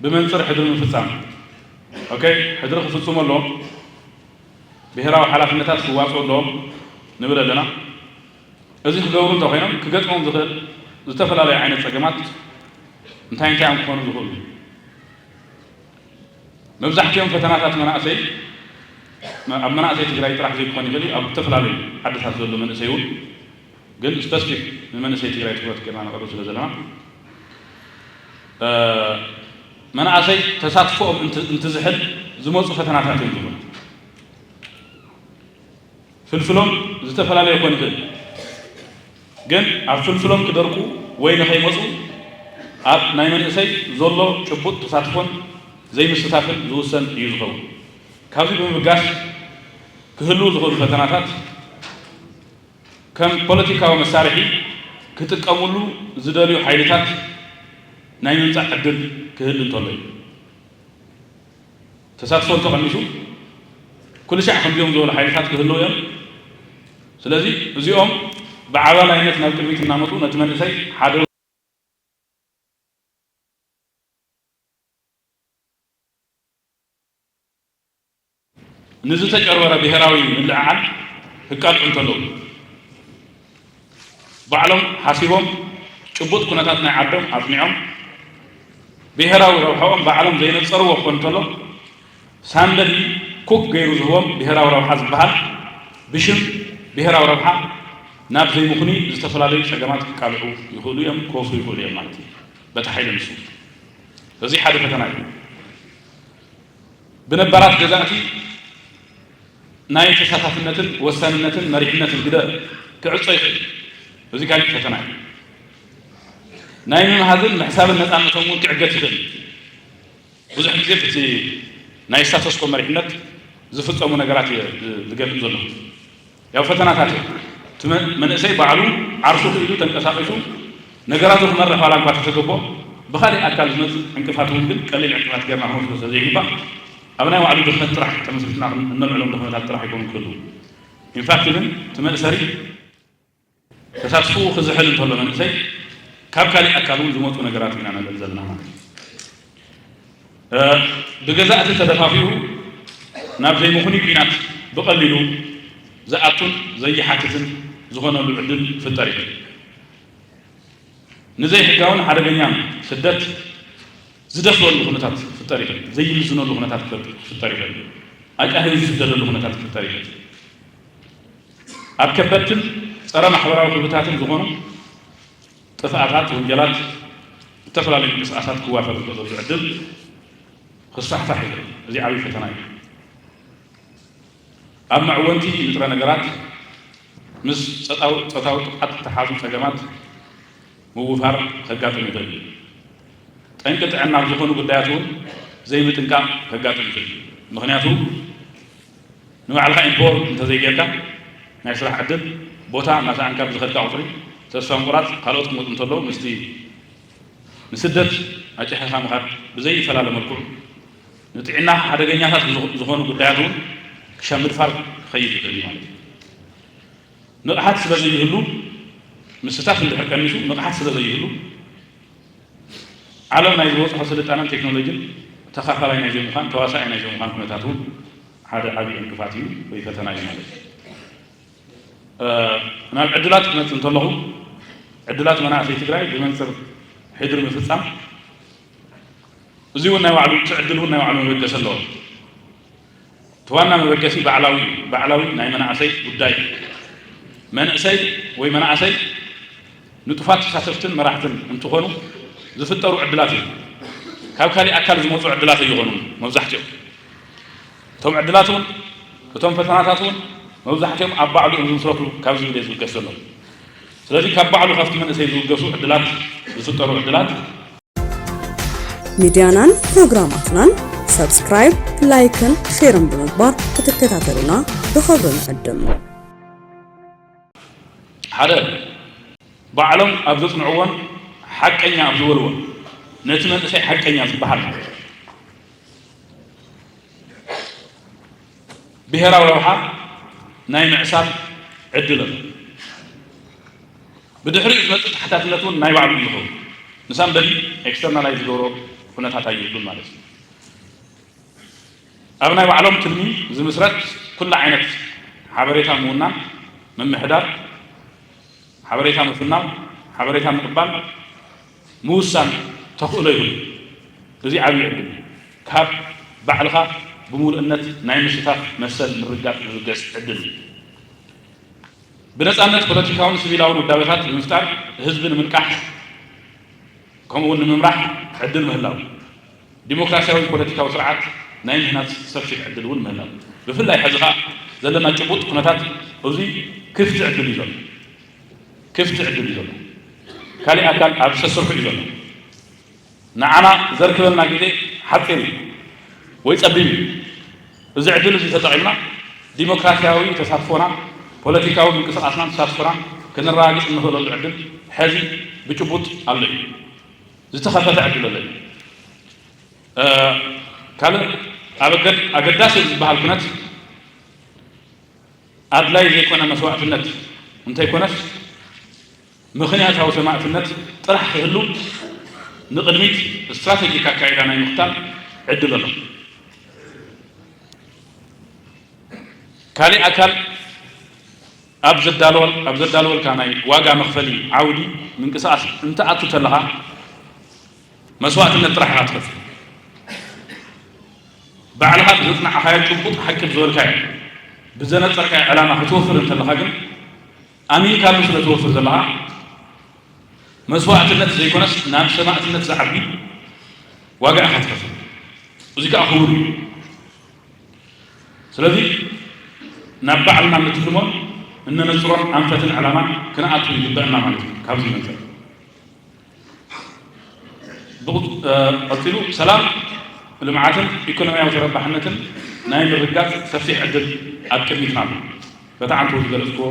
ብመንፅር ሕድሪ ምፍፃም። ኦኬ፣ ሕድሪ ክፍፅሙ ኣለዎም፣ ብሄራዊ ሓላፍነታት ክዋፅኡ ኣለዎም ንብል ኣለና። እዚ ክገብሩ እንተኾይኖም ክገጥሞም ዝኽእል ዝተፈላለዩ ዓይነት ፀገማት እንታይ እንታይ እዮም ክኾኑ ዝኽእሉ? መብዛሕትኦም ፈተናታት መናእሰይ፣ ኣብ መናእሰይ ትግራይ ጥራሕ ዘይክኾን ይኽእል እዩ፣ ኣብ ዝተፈላለዩ ዓድታት ዘሎ መንእሰይ እውን፣ ግን ስፐሲፊክ ንመንእሰይ ትግራይ ትኩረት ጌርና ነቕርብ ስለ ዘለና፣ እ፣ መናእሰይ ተሳትፎኦም እንት-፣ እንትዝሕል ዝመፁ ፈተናታት እዮም ዝኾኑ። ፍልፍሎም ዝተፈላለየ ክኾን ይኽእል፣ ግን ኣብ ፍልፍሎም ክደርቁ ወይ ንኸይመፁ ኣብ ናይ መንእሰይ ዘሎ ጭቡጥ ተሳትፎን ዘይምስታፍን ዝውሰን እዩ ዝኸውን። ካብዚ ብምብጋስ ክህልዉ ዝኽእሉ ፈተናታት ከም ፖለቲካዊ መሳርሒ ክጥቀምሉ ዝደልዩ ሓይልታት ናይ ምምፃእ ዕድል ክህሉ እንተሎ እዩ። ተሳትፎ እንተቐኒሱ ኩሉ ሻዕ ከምዚኦም ዝበሉ ሓይልታት ክህልዉ እዮም። ስለዚ እዚኦም ብዓባላይነት ናብ ቅድሚት እናመፁ ነቲ መንእሰይ ሓደ ንዝተጨርበረ ብሄራዊ ምልዕዓል ክቃልዑ እንተለዉ፣ ባዕሎም ሓሲቦም ጭቡጥ ኩነታት ናይ ዓዶም ኣጽኒዖም ብሄራዊ ረብሓኦም ባዕሎም ዘይነጸርዎ ክኾን እንተሎ፣ ሳምበዲ ኩክ ገይሩ ዝህቦም ብሄራዊ ረብሓ ዝበሃል ብሽም ብሄራዊ ረብሓ ናብ ዘይምኽኑይ ዝተፈላለዩ ጸገማት ክቃልዑ ይኽእሉ እዮም፣ ክወስዱ ይኽእሉ እዮም ማለት እዩ። በቲ ሓይሊ ንሱ እዚ ሓደ ፈተና እዩ። ብነባራት ገዛእቲ ናይ ተሳታፍነትን ወሳንነትን መሪሕነትን ግደ ክዕጾ ይኽእል። እዚ ካሊእ ፈተና እዩ። ናይ ምምሃዝን ምሕሳብን ነጻነቶም እውን ክዕገት ይኽእል። ብዙሕ ግዜ ብቲ ናይ ስታተስኮ መሪሕነት ዝፍጸሙ ነገራት እየ ዝገልጽ ዘለኹ። ያው ፈተናታት እዮም። እቲ መ-፣ መንእሰይ ባዕሉ ዓርሱ ክኢሉ ተንቀሳቒሱ ነገራቱ ክመርሕ ዋላ እኳ ተተገቦ፣ ብኻሊእ ኣካል ዝመጽእ ዕንቅፋት እውን ግን ቀሊል ዕንቅፋት ጌርና ክንወስዶ ስለ ዘይግባእ፣ ኣብ ናይ ባዕሉ ድኽመት ጥራሕ ተመስሪትና እነልዕሎም ድኽመታት ጥራሕ ኣይኮኑን ክህልዉ። ኢንፋክት ግን እቲ መእሰሪ ተሳትፎኡ ክዝሕል እንተሎ መንእሰይ ካብ ካሊእ ኣካል እውን ዝመፁ ነገራት ኢና ነልዕል ዘለና ማለት እዩ። እ፣ ብገዛእቲ ተደፋፊኡ ናብ ዘይምኹኑይ ኲናት ብቐሊሉ ዝኣቱን ዘይሓትትን ዝኾነሉ ዕድል ክፍጠር ይኽእል። ንዘይሕጋውን ሓደገኛን ስደት ዝደፍረሉ ኩነታት ክፍጠር ይኽእል። ዘይምዝነሉ ኩነታት ክፈጥ-፣ ክፍጠር ይኽእል። ኣጫሂሩ ዝስደደሉ ኩነታት ክፍጠር ይኽእል። ኣብ ከበድትን ጸረ ማሕበራዊ ክብርታትን ዝኾኑ ጥፍኣታት፣ ወንጀላት፣ ዝተፈላለዩ ምንቅስቃሳት ክዋፈር ዝኽእለሉ ዕድል ክስፋሕፋሕ ይኽእል። እዚ ዓብዪ ፈተና እዩ። ኣብ መዕወንቲ ንጥረ ነገራት ምስ ጾታዊ፣ ጾታዊ ጥቕዓት ዝተሓዙ ጸገማት ምውፋር ከጋጥም ይኽእል እዩ። ጠንቂ ጥዕና ኣብ ዝኾኑ ጉዳያት እውን ዘይምጥንቃቕ ከጋጥም ይኽእል እዩ። ምኽንያቱ ንባዕልኻ ኢምፖወር እንተዘይጌርካ ናይ ስራሕ ዕድል፣ ቦታ እናሰኣንካ ብዝኸድካ ቁፅሪ ተስፋ ምቑራፅ ካልኦት ክመፁ እንተለዉ ምስቲ ንስደት ኣጭሒኻ ምኻድ ብዘይፈላለ መልክዑ ንጥዕና ሓደገኛታት ዝኾ-፣ ዝኾኑ ጉዳያት እውን ክሻብ ምድፋር ክኸይድ ይኽእል እዩ ማለት እዩ። ንቕሓት ስለ ዘይህሉ፣ ምስታፍ እንድሕር ቀኒሱ ንቕሓት ስለ ዘይህሉ፣ ዓለም ናይ ዝበፅሖ ስልጣነን ቴክኖሎጂን ተኻፋላይ ናይ ዘይምዃን፣ ተዋሳኣይ ናይ ዘይምዃን ኩነታት እውን ሓደ ዓብዪ ዕንቅፋት እዩ ወይ ፈተና እዩ ማለት እዩ። እ፣ ናብ ዕድላት ክመፅእ እንተለኹ፣ ዕድላት መናእሰይ ትግራይ ብመንፅር ሕድሪ ምፍፃም፣ እዚ እውን ናይ ባዕሉ፣ እቲ ዕድል እውን ናይ ባዕሉ መበገሲ ኣለዎ። እቲ ዋና መበገሲ ባዕላዊ እዩ። ባዕላዊ ናይ መናእሰይ ጉዳይ እዩ። መንእሰይ ወይ መናእሰይ ንጡፋት ተሳተፍትን መራሕትን እንትኾኑ ዝፍጠሩ ዕድላት እዮም። ካብ ካሊእ ኣካል ዝመፁ ዕድላት ኣይኾኑን መብዛሕትኦም። እቶም ዕድላት እውን፣ እቶም ፈተናታት እውን መብዛሕትኦም ኣብ ባዕሉ እዮም ዝምስረቱ ካብ ዝብል እየ ዝብገስ ዘሎ። ስለዚ ካብ ባዕሉ ካብቲ መንእሰይ ዝብገሱ ዕድላት፣ ዝፍጠሩ ዕድላት ሚድያናን ፕሮግራማትናን ሳብስክራይብ፣ ላይክን ሼርን ብምግባር ክትከታተሉና ብኽብሪ ንዕድም። ሓደ፣ ባዕሎም ኣብ ዘጽንዕዎን ሓቀኛ ኣብ ዝበልዎን ነቲ መንእሰይ ሓቀኛ ዝበሃል ማለት እዩ። ብሄራዊ ረብሓ ናይ ምዕሳል ዕድል ኣሎ። ብድሕሪኡ ዝመጽእ ተሓታትነት እውን ናይ ባዕሉ እዩ ዝኸውን። ንሳም በሊ ኤክስተርናላይዝ ዝገብሮ ኩነታት ኣይህሉን ማለት እዩ። ኣብ ናይ ባዕሎም ትልሚ ዝምስረት ኩሉ ዓይነት ሓበሬታ ምውናን፣ ምምሕዳር፣ ሓበሬታ ምፍናው፣ ሓበሬታ ምቕባል፣ ምውሳን ተኽእሎ ይህሉ። እዚ ዓብዪ ዕድል እዩ። ካብ ባዕልኻ ብምሉእነት ናይ ምስታፍ መሰል ምርግጋፅ ዝብገስ ዕድል እዩ። ብነፃነት ፖለቲካውን ሲቪላውን ውዳበታት ብምፍጣር ህዝቢ ንምንቃሕ ከምኡ እውን ንምምራሕ ዕድል ምህላው፣ ዲሞክራሲያዊ ፖለቲካዊ ስርዓት ናይ ምህናፅ ሰፊሕ ዕድል እውን ምህላው፣ ብፍላይ ሕዚ ኸዓ ዘለና ጭቡጥ ኩነታት እዚ ክፍቲ ዕድል እዩ ዘሎ። ክፍቲ ዕድል እዩ ዘሎ። ካሊእ ኣካል ኣብ ሰስርሑ እዩ ዘሎ። ንዓና ዘርክበልና ግዜ ሓፂር እዩ ወይ ፀቢብ እዩ። እዚ ዕድል እዚ ተጠቒምና ዲሞክራሲያዊ ተሳትፎና፣ ፖለቲካዊ ምንቅስቓስናን ተሳትፎናን ከነረጋግፅ እንኽእለሉ ዕድል ሕዚ ብጭቡጥ ኣሎ እዩ። ዝተኸፈተ ዕድል ኣሎ እዩ። እ፣ ካልእ ኣብ ኣገድ-፣ ኣገዳሲ ዝበሃል ኩነት ኣድላይ ዘይኮነ መስዋእትነት እንተይኮነስ ምኽንያታዊ ሰማእትነት ጥራሕ ክህሉ ንቕድሚት ስትራተጂክ ኣካይዳ ናይ ምኽታል ዕድል ኣሎ። ካሊእ ኣካል ኣብ ዘዳለወል-፣ ኣብ ዘዳለወልካ ናይ ዋጋ መኽፈሊ ዓውዲ ምንቅስቓስ እንትኣቱ ተለኻ መስዋእትነት ጥራሕ ኢኻ ትኸፍል። ባዕልኻ ብዘጽናዕኻዮ ጭቡጥ ሓቂ ብዝበልካዮ ብዘነጸርካዮ ዕላማ ክትወፍር እንተለኻ ግን ኣሚንካሉ ስለ ትወፍር ዘለኻ መስዋእትነት ዘይኮነስ ናብ ሰማእትነት ዝዓቢ ዋጋ ኢኻ ትኸፍል። እዚ ከኣ ክቡር እዩ። ስለዚ ናብ ባዕልና ንትልሞን እነነጽሮን ኣንፈትን ዕላማን ክንኣቱ ይግበአና ማለት እዩ። ካብዚ መንፈት ብቑ-፣ እ፣ ቀጺሉ ሰላም፣ ልምዓትን ኢኮኖሚያዊ ተረባሕነትን ናይ ምርግጋጽ ሰፊሕ ዕድል ኣብ ቅድሚትና ኣሎ። በቲ ዓንተው ዝገለጽክዎ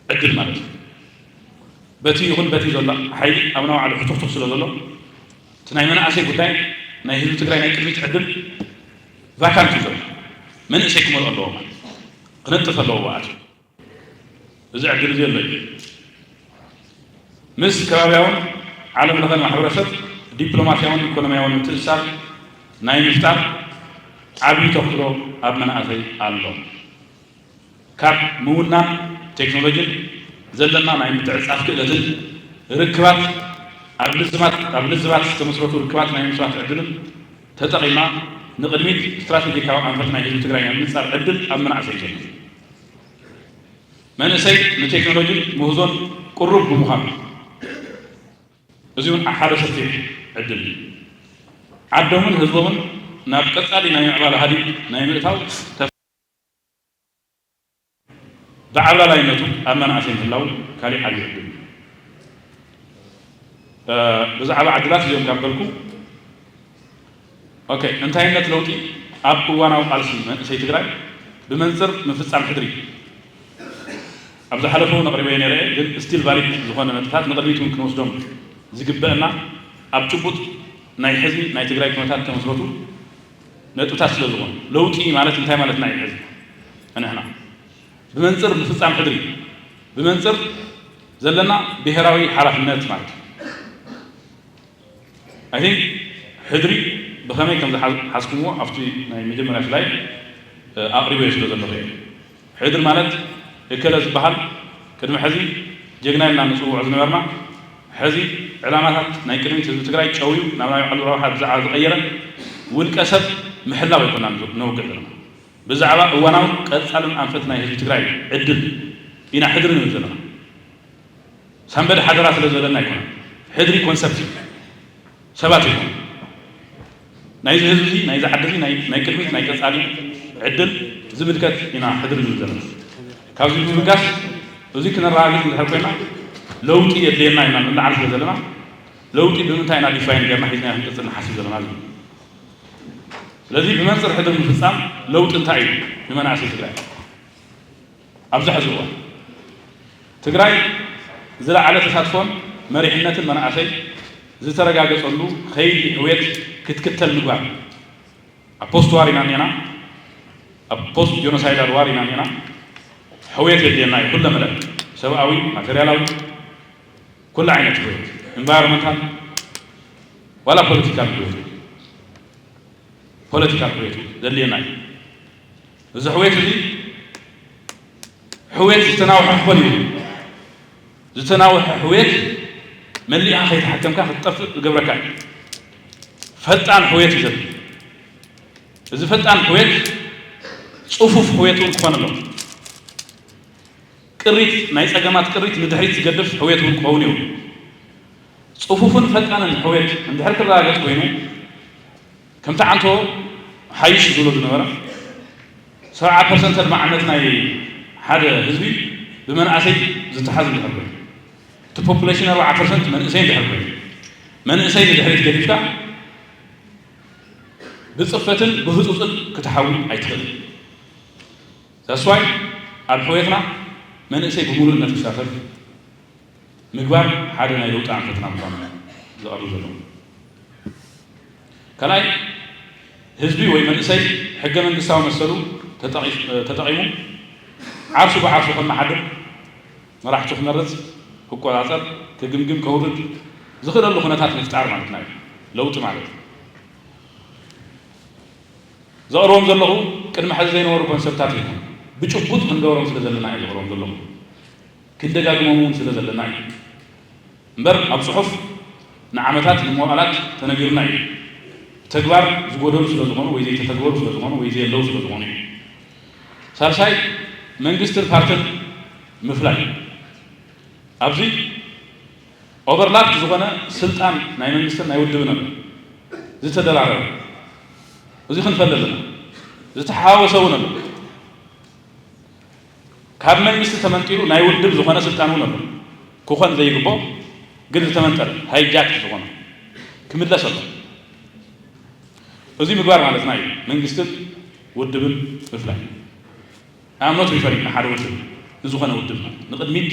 ዕድል ማለት እዩ። በቲ ይኹን በቲ ዘሎ ሓይሊ ኣብ ናባዕሉ ሕቱኽቱኽ ስለ ዘሎ፣ እቲ ናይ መናእሰይ ጉዳይ ናይ ህዝቢ ትግራይ ናይ ቅድሚት ዕድል ቫካንት እዩ ዘሎ። መንእሰይ ክመልኦ ኣለዎ ማለት እዩ። ክነጥፍ ኣለዎ ብኣት እዚ ዕድል እዚ ኣሎ እዩ። ምስ ከባቢያውን ዓለም ለኸን ማሕበረሰብ ዲፕሎማስያውን ኢኮኖሚያውን ምትእስሳር ናይ ምፍጣር ዓብዪ ተኽእሎ ኣብ መናእሰይ ኣሎ። ካብ ምውናን ቴክኖሎጂን ዘለና ናይ ምትዕጻፍ ክእለትን ርክባት ኣብ ልዝባት፣ ኣብ ልዝባት ዝተመስረቱ ርክባት ናይ ምስራት ዕድልን ተጠቒምና ንቕድሚት ስትራቴጂካዊ ኣንፈት ናይ ህዝቢ ትግራይ ናይ ምንጻር ዕድል ኣብ መናእሰይ ዘሎ። መንእሰይ ንቴክኖሎጂን ምህዞን ቅሩብ ብምዃኑ፣ እዚ እውን ሓደ ሰፊሕ ዕድል እዩ። ዓዶምን ህዝቦምን ናብ ቀጻሊ ናይ ምዕባለ ሃዲድ ናይ ምእታው ተፍ-፣ ብዓብላላይነቱ ኣብ መናእሰይ ምህላው ካሊእ ዓብዪ ዕድል እዩ። እ፣ ብዛዕባ ዕድላት እዚኦም ካብ በልኩ፣ ኦኬ፣ እንታይነት ለውጢ ኣብ እዋናዊ ቃልሲ መንእሰይ ትግራይ ብመንፅር ምፍፃም ሕድሪ ኣብ ዝሓለፈ እውን ኣቕሪበዮ ነይረ፣ ግን ስቲል ቫሊድ ዝኾነ ነጥብታት ንቕድሚት እውን ክንወስዶም ዝግበአና ኣብ ጭቡጥ ናይ ሕዚ ናይ ትግራይ ኩነታት ተመስረቱ ነጥብታት ስለ ዝኾኑ፣ ለውጢ ማለት እንታይ ማለትና እዩ? ሕዚ ንሕና ብመንፅር ምፍፃም ሕድሪ፣ ብመንፅር ዘለና ብሄራዊ ሓላፍነት ማለት እዩ። ኣይ ቲንክ ሕድሪ ብኸመይ ከም ዝሓዝ-፣ ሓዝኩምዎ ኣብቲ ናይ መጀመርያ ስላይድ፣ እ፣ ኣቕሪበዮ ስለ ዘለኹ እየ። ሕድሪ ማለት እከለ ዝበሃል ቅድሚ ሕዚ ጀግና ኢልና ንጽውዖ ዝነበርና፣ ሕዚ ዕላማታት ናይ ቅድሚት ህዝቢ ትግራይ ጨውዩ ናብ ናይ ባዕሉ ረብሓ ብዛዕባ ዝቐየረ ውልቀ ሰብ ምሕላው ኣይኮናን ነውግዕ ዘለና። ብዛዕባ እዋናውን ቀጻልን ኣንፈት ናይ ህዝቢ ትግራይ ዕድል ኢና ሕድሪ ንብል ዘለና። ሳንበዲ ሓደራ ስለ ዝበለና ኣይኮነን። ሕድሪ ኮንሰፕት እዩ፣ ሰባት ይኹን ናይዚ ህዝቢ እዚ፣ ናይዚ ዓዲ እዚ፣ ናይ፣ ናይ ቅድሚት ናይ ቀጻሊ ዕድል ዝምልከት ኢና ሕድሪ ንብል ዘለና። ካብዚ ብምብጋስ፣ እዚ ክነረጋግጽ እንድሕር ኮይና፣ ለውጢ የድልየና ኢና ንለዓል ስለ ዘለና፣ ለውጢ ብምንታይ ኢና ዲፋይን ጌርና ሒዝና ክንቅጽል ንሓስብ ዘለና? ስለዚ ብመንጽር ሕድሪ ምፍጻም ለውጢ እንታይ እዩ ንመናእሰይ ትግራይ? ኣብዚ ሕዚ እዋን ትግራይ ዝለዓለ ተሳትፎን መሪሕነትን መናእሰይ ዝተረጋገጸሉ ኸይዲ ሕውየት ክትክተል ምግባር። ኣብ ፖስት ዋር ኢና እኒአና፣ ኣብ ፖስት ጆኖሳይዳል ዋር ኢና እኒአና። ሕውየት የድልየና እዩ፣ ኩለ መለ፣ ሰብኣዊ፣ ማቴሪያላዊ፣ ኩሉ ዓይነት ሕውየት፣ ኢንቫይሮንመንታል ዋላ ፖለቲካል ሕውየት፣ ፖለቲካል ሕውየት ዘድልየና እዩ። እዚ ሕውየት እዚ ሕውየት ዝተናውሐ ክኾን እዩ። ዝተናውሐ ሕውየት መሊእኻ ከይተሓከምካ ክትጠፍእ ዝገብረካ እዩ። ፈጣን ሕውየት እዩ ዘድሊ። እዚ ፈጣን ሕውየት ጽፉፍ ሕውየት እውን ክኾን ኣለዎ። ቅሪት፣ ናይ ጸገማት ቅሪት ንድሕሪት ዝገድፍ ሕውየት እውን ክኸውን እዩ። ጽፉፍን ፈጣንን ሕውየት እንድሕር ክረጋገጽ ኮይኑ፣ ከምቲ ዓንቶ ሓይሽ ዝብሎ ዝነበረ፣ ሰብዓ ፐርሰንት ኣድማዕነት ናይ ሓደ ህዝቢ ብመንእሰይ ዝተሓዝ እንድሕር ኮይኑ፣ እቲ ፖፑሌሽን ኣርባዓ ፐርሰንት መንእሰይ እንድሕር ኮይኑ፣ መንእሰይ ንድሕሪት ገዲፍካ ብጽፈትን ብህጹጽን ክትሓዊ ኣይትኽእልን። That's why ኣብ ሕውየትና መንእሰይ ብምሉእነት ክሳተፍ ምግባር ሓደ ናይ ለውጢ ኣንፈትና ምዃኑ ዘቕርብ ዘለኹ። ካልኣይ፣ ህዝቢ ወይ መንእሰይ ሕገ መንግስታዊ መሰሉ ተጠቒ-፣ ተጠቒሙ ዓርሱ ብዓርሱ ከመሓድር፣ መራሕቱ ክመርጽ፣ ክቆጻጸር፣ ክግምግም፣ ከውርድ ዝኽእለሉ ኩነታት ምፍጣር ማለትና እዩ ለውጢ ማለት። ዘቕርቦም ዘለኹ ቅድሚ ሕዚ ዘይነበሩ ኮንሰፕታት እዮም። ብጭቡጥ ክንገብሮም ስለ ዘለና እዩ ዘቕርቦም ዘለኹ። ክንደጋግሞም እውን ስለ ዘለና እዩ። እምበር ኣብ ጽሑፍ ንዓመታት ንመዋእላት ተነጊሩና እዩ። ተግባር ዝጎደሉ ስለ ዝኾኑ ወይ ዘይተተግበሩ ስለ ዝኾኑ ወይ ዘየለዉ ስለ ዝኾኑ እዩ። ሳልሳይ፣ መንግስትን ፓርትን ምፍላይ። ኣብዚ ኦቨርላፕ ዝኾነ ስልጣን ናይ መንግስትን ናይ ውድብን ኣሎ። ዝተደራረበ። እዚ ክንፈል ኣለና። ዝተሓዋወሰ እውን ኣሎ። ካብ መንግስቲ ተመንጢሉ ናይ ውድብ ዝኾነ ስልጣን እውን ኣሎ። ክኾን ዘይግቦ ግን ዝተመንጠለ ሃይጃክ ዝኾነ ክምለስ ኣሎ። እዚ ምግባር ማለትና እዩ። መንግስትን ውድብን ምፍላይ። I'm not referring ንሓደ ውድብ፣ ንዝኾነ ውድብ ማለት ንቅድሚት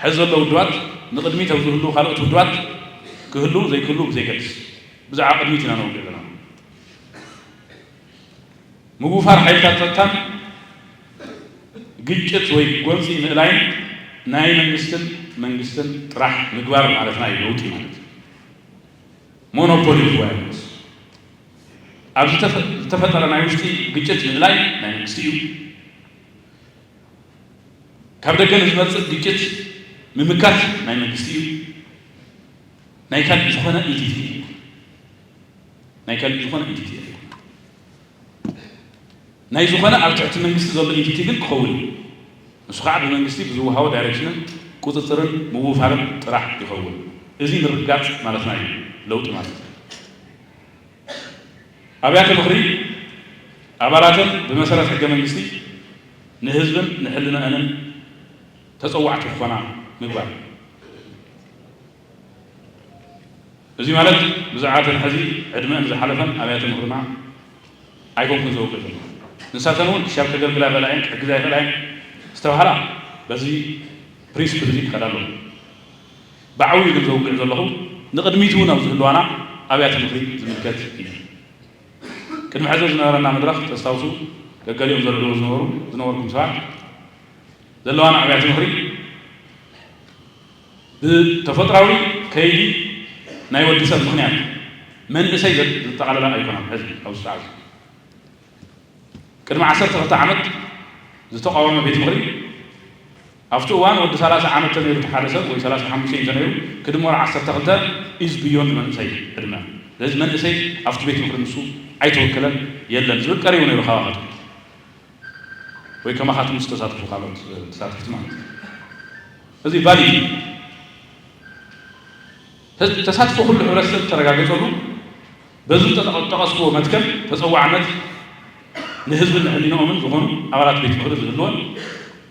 ሕዚ ዘሎ ውድባት ንቅድሚት ኣብ ዝህሉ ካልኦት ውድባት ክህሉ ዘይክህሉ ብዘይገድስ ብዛዕባ ቅድሚት ኢና ነውግዕ ዘለና። ምውፋር ሓይልታት ጸጥታን ግጭት ወይ ጎንፂ ምእላይን ናይ መንግስትን መንግስትን ጥራሕ ምግባር ማለትና እዩ። ለውጢ ማለት ሞኖፖሊ ኦፍ ቫዮለንስ። ኣብ ዝተፈ- ዝተፈጠረ ናይ ውሽጢ ግጭት ምእላይ ናይ መንግስቲ እዩ። ካብ ደገ ንዝመፅእ ግጭት ምምካት ናይ መንግስቲ እዩ። ናይ ካልእ ዝኾነ ኢንቲቲ እዩ። ናይ ካልእ ዝኾነ ኢንቲቲ እዩ። ናይ ዝኾነ ኣብ ትሕቲ መንግስቲ ዘሎ ኢንቲቲ ግን ክኸውን እዩ። ንሱ ከዓ ብመንግስቲ ብዝወሃቦ ዳይሬክሽንን ቁፅፅርን ምውፋርን ጥራሕ ይኸውን። እዚ ምርግጋፅ ማለትና እዩ ለውጢ ማለት። ኣብያተ ምኽሪ ኣባላተን ብመሰረት ሕገ መንግስቲ ንህዝብን ንሕልናአንን ተፀዋዕቲ ክኾና ምግባር። እዚ ማለት ብዛዕባ እተን ሕዚ ዕድመአን ዝሓለፈን ኣብያተ ምኽርና ኣይኮንኩን ዘውግዕ ዘለኹ። ንሳተን እውን ክሻብ ከገልግላ ይኽእላ እየን፣ ክሕግዛ ይኽእላ እየን ዝተባህላ በዚ ፕሪንስፕል እዚ ክኸዳ ኣለዎ። ብዓብዩ ግን ዘውግዕ ዘለኹ ንቕድሚት እውን ኣብ ዝህልዋና ኣብያተ ምኽሪ ዝምልከት እዩ። ቅድሚ ሕዚ ዝነበረና መድረኽ ተስታውሱ፣ ገገሊኦም ዘልዕልዎ ዝነበሩ ዝነበርኩም ሰባት ዘለዋና ኣብያተ ምኽሪ ብተፈጥራዊ ከይዲ ናይ ወዲ ሰብ ምኽንያት መንእሰይ ዘጠቓለላ ኣይኮናን። ሕዚ ኣብ ውሽጢ ዓዲ ቅድሚ ዓሰርተ ክልተ ዓመት ዝተቃወመ ቤት ምኽሪ ኣብቲ እዋን ወዲ ሰላሳ ዓመት ተነይሩ እቲ ሓደ ሰብ ወይ ሰላሳ ሓሙሽተ ተነይሩ ክድመሮ ዓሰርተ ክልተ ኢዝ ብዮንድ መንእሰይ ዕድመ። ስለዚ መንእሰይ ኣብቲ ቤት ምኽሪ ንሱ ኣይተወከለን የለን ዝብል ቀሪቡ ነይሩ ካባኻትኩም ወይ ከማኻትኩም ዝተሳተፉ ካልኦት ተሳተፍቲ ማለት እዩ። እዚ ቫሊድ እዩ። ተሳትፎ ኩሉ ሕብረተሰብ ዝተረጋገፀሉ በዚ ዝጠቐስክዎ መትከል ተፀዋዕነት ንህዝብን ንሕሊንኦምን ዝኾኑ ኣባላት ቤት ምኽሪ ዝህልወን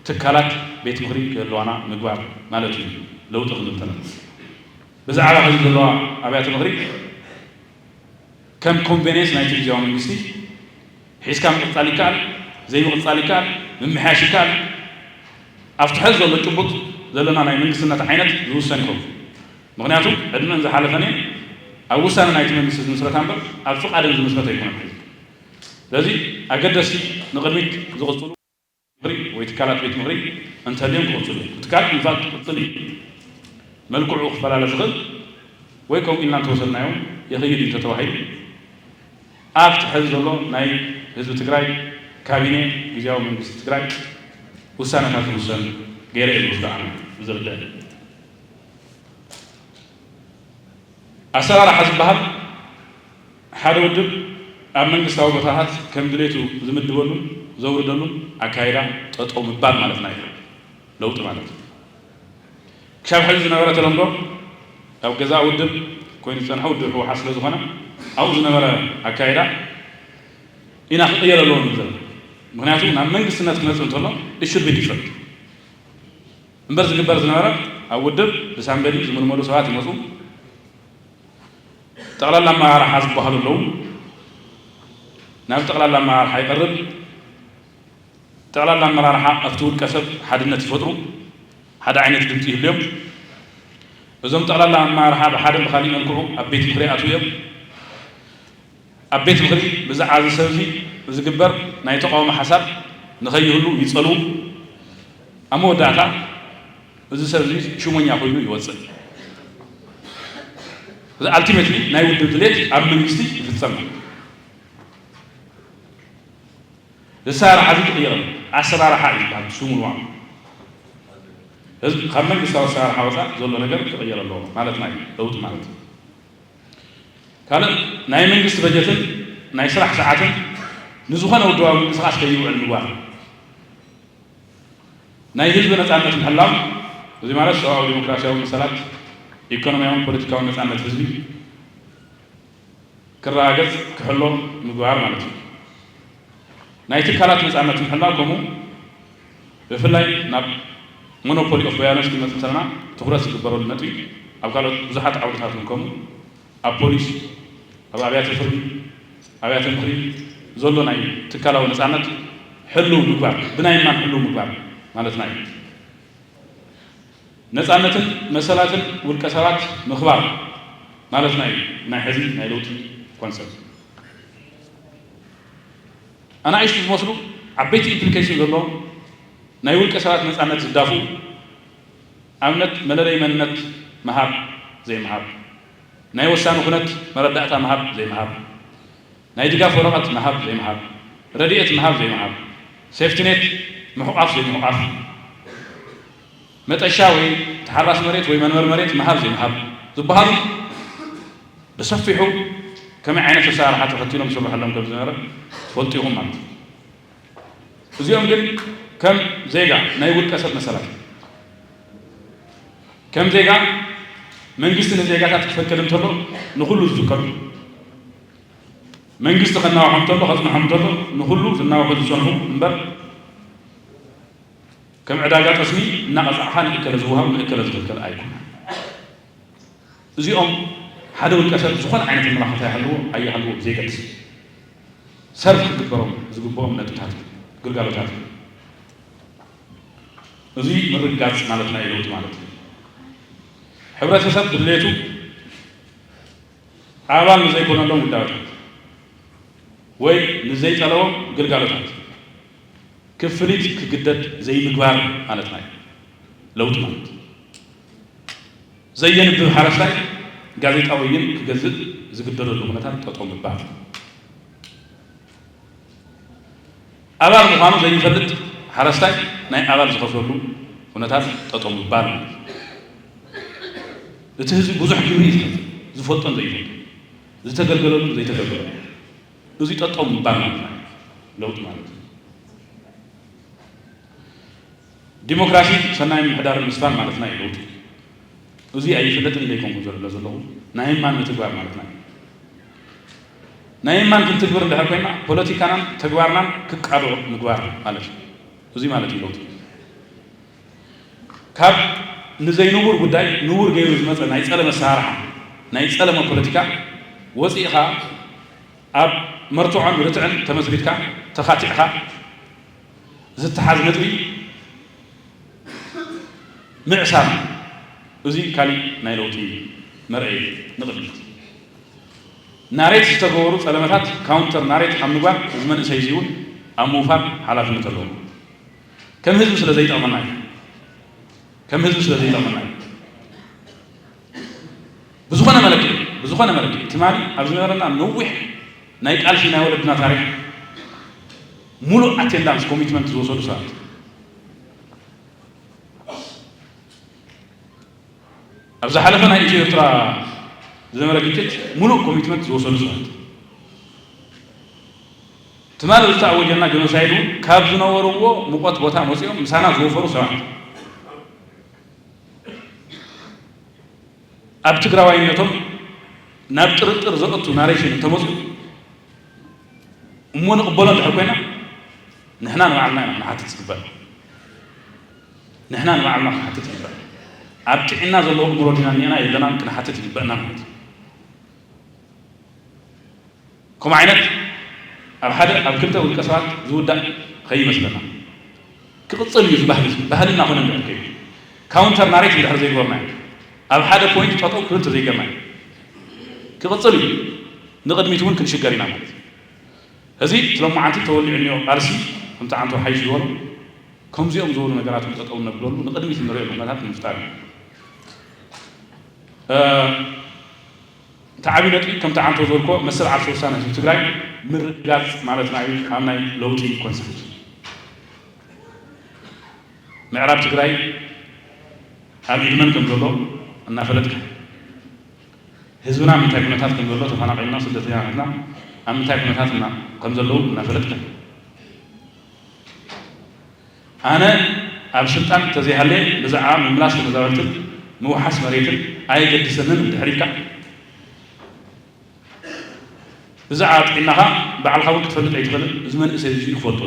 ትካላት ቤት ምኽሪ ክህልዋና ምግባር ማለት እዩ። ለውጢ ክንብል ከለና ብዛዕባ ሕዚ ዘለዋ ኣብያተ ምኽሪ ከም ኮንቬኒየንስ ናይቲ ግዜያዊ መንግስቲ ሒዝካ ምቕፃል ይከኣል፣ ዘይምቕፃል ይከኣል፣ ምምሕያሽ ይከኣል። ኣብቲ ሕዚ ዘሎ ጭቡጥ ዘለና ናይ መንግስትነት ዓይነት ዝውሰን ይኸውን። ምኽንያቱ ዕድመን ዝሓለፈን እየን ኣብ ውሳነ ናይቲ መንግስቲ ዝምስረታ እምበር ኣብ ፍቓደን ዝምስረታ ኣይኮነን። ስለዚ ኣገደስቲ ንቕድሚት ዝቕፅሉ ምኽሪ ወይ ትካላት ቤት ምኽሪ እንተልዮም ክቕፅሉ እዮም። ትካል ኢንፋክት ክቕፅል እዩ። መልክዑ ክፈላለ ዝኽእል ወይ ከምኡ ኢልና እንተወሰድናዮ ይኽይድ እዩ እንተተባሂሉ ኣብቲ ሕዚ ዘሎ ናይ ህዝቢ ትግራይ ካቢኔ ግዜያዊ መንግስቲ ትግራይ ውሳነታት ዝውሰን ገይረ እየ ዝወስዶ ኣነ ብዝርድእ። ኣሰራርሓ ዝበሃል ሓደ ውድብ ኣብ መንግስታዊ ቦታታት ከም ድሌቱ ዝምድበሉን ዘውርደሉን ኣካይዳ ጠጠው ምባል ማለትና እዩ። ለውጢ ማለት ክሻብ ሕዚ ዝነበረ ተለምዶ ኣብ ገዛ ውድብ ኮይኑ ዝፀንሐ ውድብ ህወሓት ስለ ዝኾነ ኣብኡ ዝነበረ ኣካይዳ ኢና ክቕየር ኣለዎ ንብል ዘለና። ምክንያቱ ናብ መንግስትነት ክመፅእ እንተሎ እሹድ ቢ ዲፍረንት እምበር ዝግበር ዝነበረ ኣብ ውድብ ብሳንበዲ ዝምልመሉ ሰባት ይመፁ። ጠቕላላ ኣመራርሓ ዝበሃሉ ኣለዉ። ናብ ጠቕላላ ኣመራርሓ ይቐርብ። ጠቕላላ ኣመራርሓ ኣብቲ ውልቀ ሰብ ሓድነት ይፈጥሩ። ሓደ ዓይነት ድምፂ ይህልዮም። እዞም ጠቕላላ ኣመራርሓ ብሓደ ብካሊእ መልክዑ ኣብ ቤት ምኽሪ ይኣትዉ እዮም። ኣብ ቤት ምኽሪ ብዛዕባ እዚ ሰብ እዚ ዝግበር ናይ ተቃውሞ ሓሳብ ንኸይህሉ ይፀልዉ። ኣብ መወዳእታ እዚ ሰብ እዚ ሽሞኛ ኮይኑ ይወፅእ። እዚ ኣልቲሜትሊ ናይ ውድብ ድሌት ኣብ መንግስቲ ይፍፀም። ኣሰራርሓ እዚ ክቕየር ኣለዎ። ኣሰራርሓ እዩ ዝበሃል ስሙ ንባዕሉ። ህዝቢ ካብ መንግስታዊ ኣሰራርሓ ወፃእ ዘሎ ነገር ክቕየር ኣለዎ ማለትና እዩ ለውጢ ማለት። ካልእ ናይ መንግስቲ በጀትን ናይ ስራሕ ሰዓትን ንዝኾነ ውድባዊ ምንቅስቃስ ከይውዕል ምግባር። ናይ ህዝቢ ነፃነት ምሕላው፣ እዚ ማለት ሰብኣዊ ዲሞክራሲያዊ መሰላት፣ ኢኮኖሚያውን ፖለቲካውን ነፃነት ህዝቢ ክረጋገፅ ክሕሎ ምግባር ማለት እዩ። ናይ ትካላት ነፃነት ምሕላው ከምኡ ብፍላይ ናብ ሞኖፖሊ ኦፍ ቫዮለንስ ክንመጽእ እንተለና ትኹረት ዝግበረሉ ነጥቢ ኣብ ካልኦት ብዙሓት ዓውድታት እውን ከምኡ ኣብ ፖሊስ፣ ኣብ ኣብያተ ፍርዲ፣ ኣብያተ ምኽሪ ዘሎ ናይ ትካላዊ ነጻነት ሕልው ምግባር፣ ብናይ ማን ሕልው ምግባር ማለትና እዩ። ነጻነትን መሰላትን ውልቀ ሰባት ምኽባር ማለትና እዩ። ናይ ሕዚ ናይ ለውጢ ኮንሰፕት ኣናእሽቱ ዝመስሉ ዓበይቲ ኢምፕሊኬሽን ዘለዎም ናይ ውልቀ ሰባት ነጻነት ዝዳፍኡ፣ ኣብነት መለለይ መንነት ምሃብ ዘይምሃብ፣ ናይ ወሳኒ ኩነት መረዳእታ ምሃብ ዘይምሃብ፣ ናይ ድጋፍ ወረቐት ምሃብ ዘይምሃብ፣ ረድኤት ምሃብ ዘይምሃብ፣ ሴፍቲኔት ምሕቋፍ ዘይምሕቋፍ፣ መጠሻ ወይ ተሓራሲ መሬት ወይ መንበሪ መሬት ምሃብ ዘይምሃብ ዝበሃሉ ብሰፊሑ ከመይ ዓይነት ኣሰራርሓ ተኸቲሎም ዝስርሐሎም ከም ዝነበረ ትፈልጡ ኢኹም ማለት እዩ። እዚኦም ግን ከም ዜጋ ናይ ውልቀ ሰብ መሰላት፣ ከም ዜጋ መንግስቲ ንዜጋታት ክፈቅድ እንተሎ ንኹሉ ዝፍቀዱ፣ መንግስቲ ከናውሖም እንተሎ ከጽንሖም እንተሎ ንኹሉ ዝናውሑ ዝጸንሑ እምበር ከም ዕዳጋ ጠስሚ እናቐጻዕኻ ንእከለ ዝወሃብ ንእከለ ዝኽልከል ኣይኮነን። እዚኦም ሓደ ውልቀ ሰብ ዝኾነ ዓይነት ኣመላኽታ ይሃልዎ ኣይሃልዎ ብዘየገድስ ሰርቭ ክግበሮም ዝግብኦም ነጥብታት ግልጋሎታት እዚ ምርግጋጽ ማለት ናይ ለውጢ ማለት እዩ። ሕብረተሰብ ድሌቱ ኣባል ንዘይኮነሎም ውዳበታት ወይ ንዘይጠለቦም ግልጋሎታት ክፍሊት ክግደድ ዘይምግባር ማለትና እዩ። ለውጢ ማለት ዘየንብብ ሓረስታይ ጋዜጣ ወይን ክገዝእ ዝግደደሉ ኩነታት ጠጠው ምባል። ኣባል ምዃኑ ዘይፈልጥ ሓረስታይ ናይ ኣባል ዝኸፍለሉ ኩነታት ጠጠው ምባል ማለት እዩ። እቲ ህዝቢ ብዙሕ ግብሪ እዩ ዝኸፍል፣ ዝፈልጦን ዘይፈልጦ፣ ዝተገልገለሉን ዘይተገልገለሉን። እዚ ጠጠው ምባል ማለት እዩ ለውጢ ማለት። ዲሞክራሲ ሰናይ ምምሕዳር ምስፋን ማለትና እዩ ለውጢ። እዚ ኣይፍለጥን ኢለ ኣይኮንኩን ዘሎ ዘለኹ ናይ ማን ምትግባር ማለትና እዩ። ናይ ማን ክንትግብር እንድሕር ኮይና ፖለቲካናን ተግባርናን ክቃዶ ምግባር ማለት እዩ። እዚ ማለት እዩ ለውጢ። ካብ ንዘይንቡር ጉዳይ ንቡር ገይሩ ዝመፀ ናይ ፀለመ ኣሰራርሓ ናይ ፀለመ ፖለቲካ ወፂእኻ ኣብ መርትዖን ርትዕን ተመስሪትካ ተኻቲዕካ ዝተሓዝ ነጥቢ ምዕሳር እዚ ካሊእ ናይ ለውጢ መርኣይ ንቕድሚት ናሬት ዝተገበሩ ፀለመታት ካውንተር ናሬት ኣብ ምግባር እዚ መንእሰይ እዚ እውን ኣብ ምውፋር ሓላፍነት ኣለዎ። ከም ህዝቢ ስለ ዘይጠቕመና እዩ። ከም ህዝቢ ስለ ዘይጠቕመና እዩ። ብዝኾነ መለክዒ ብዝኾነ መለክዒ ትማሊ ኣብ ዝነበረና ነዊሕ ናይ ቃልሲ ናይ ወለድና ታሪክ ሙሉእ ኣቴንዳንስ ኮሚትመንት ዝወሰዱ ሰባት ኣብ ዝሓለፈ ናይ ኢትዮ ኤርትራ ዝነበረ ግጭት ሙሉእ ኮሚትመንት ዝወሰዱ ሰባት ትማሊ ዝተኣወጀና ጀኖሳይድ እውን ካብ ዝነበርዎ ሙቐት ቦታ መፂኦም ምሳና ዝወፈሩ ሰባት ኣብ ትግራዋይነቶም ናብ ጥርጥር ዘእቱ ናሬሽን እንተመፁ እሞ ንቕበሎ እንድሕር ኮይና ንሕና ንባዕልና ኢና ክንሓትት ዝግበእ። ንሕና ንባዕልና ክንሓትት ይግበእ። ኣብ ጥዕና ዘለዎ እምሮ ዲና እኒአና የለናን ክንሓትት ይግበእና ማለት እዩ። ከምኡ ዓይነት ኣብ ሓደ ኣብ ክልተ ውልቀ ሰባት ዝውዳእ ከይመስለና ክቕፅል እዩ። እዚ ባህሊ ባህልና ኮነ እንድሕር ከይዱ ካውንተር ናሬት እንድሕር ዘይገበርናዮ ኣብ ሓደ ፖይንት ጠጠው ክብል ተዘይገርናዮ ክቕፅል እዩ። ንቕድሚት እውን ክንሽገር ኢና ማለት እዩ። እዚ እቲ ሎማዓንቲ ተወሊዑ እኒኦ ቃልሲ ከምቲ ዓንቶ ሓይሽ ዝበሎ ከምዚኦም ዝበሉ ነገራት እውን ጠጠው ነብለሉ ንቕድሚት እንሪኦ ኩነታት ንምፍጣር እዩ። እቲ ዓብዪ ነጥቢ ከምቲ ዓንቶ ዝበልኮ መሰል ዓርሰ ውሳነ ህዝቢ ትግራይ ምርግጋፅ ማለትና እዩ ኣብ ናይ ለውጢ ኮንሰፕት። ምዕራብ ትግራይ ኣብ ኢድ መን ከም ዘሎ እናፈለጥካ ህዝብና ኣብ ምንታይ ኩነታት ከም ዘሎ ተፈናቒልና ስደተኛታትና ኣብ ምንታይ ኩነታት እና ከም ዘለዉ እናፈለጥካ ኣነ ኣብ ስልጣን ተዘይሃለየ ብዛዕባ ምምላስ ተመዛበልትን ምውሓስ መሬትን ኣየገድሰንን እንድሕር ኢልካ ብዛዕባ ጥዕናኻ ባዕልኻ እውን ክትፈልጥ ኣይትኽእልን። እዚ መንእሰይ እዚ ክፈልጦ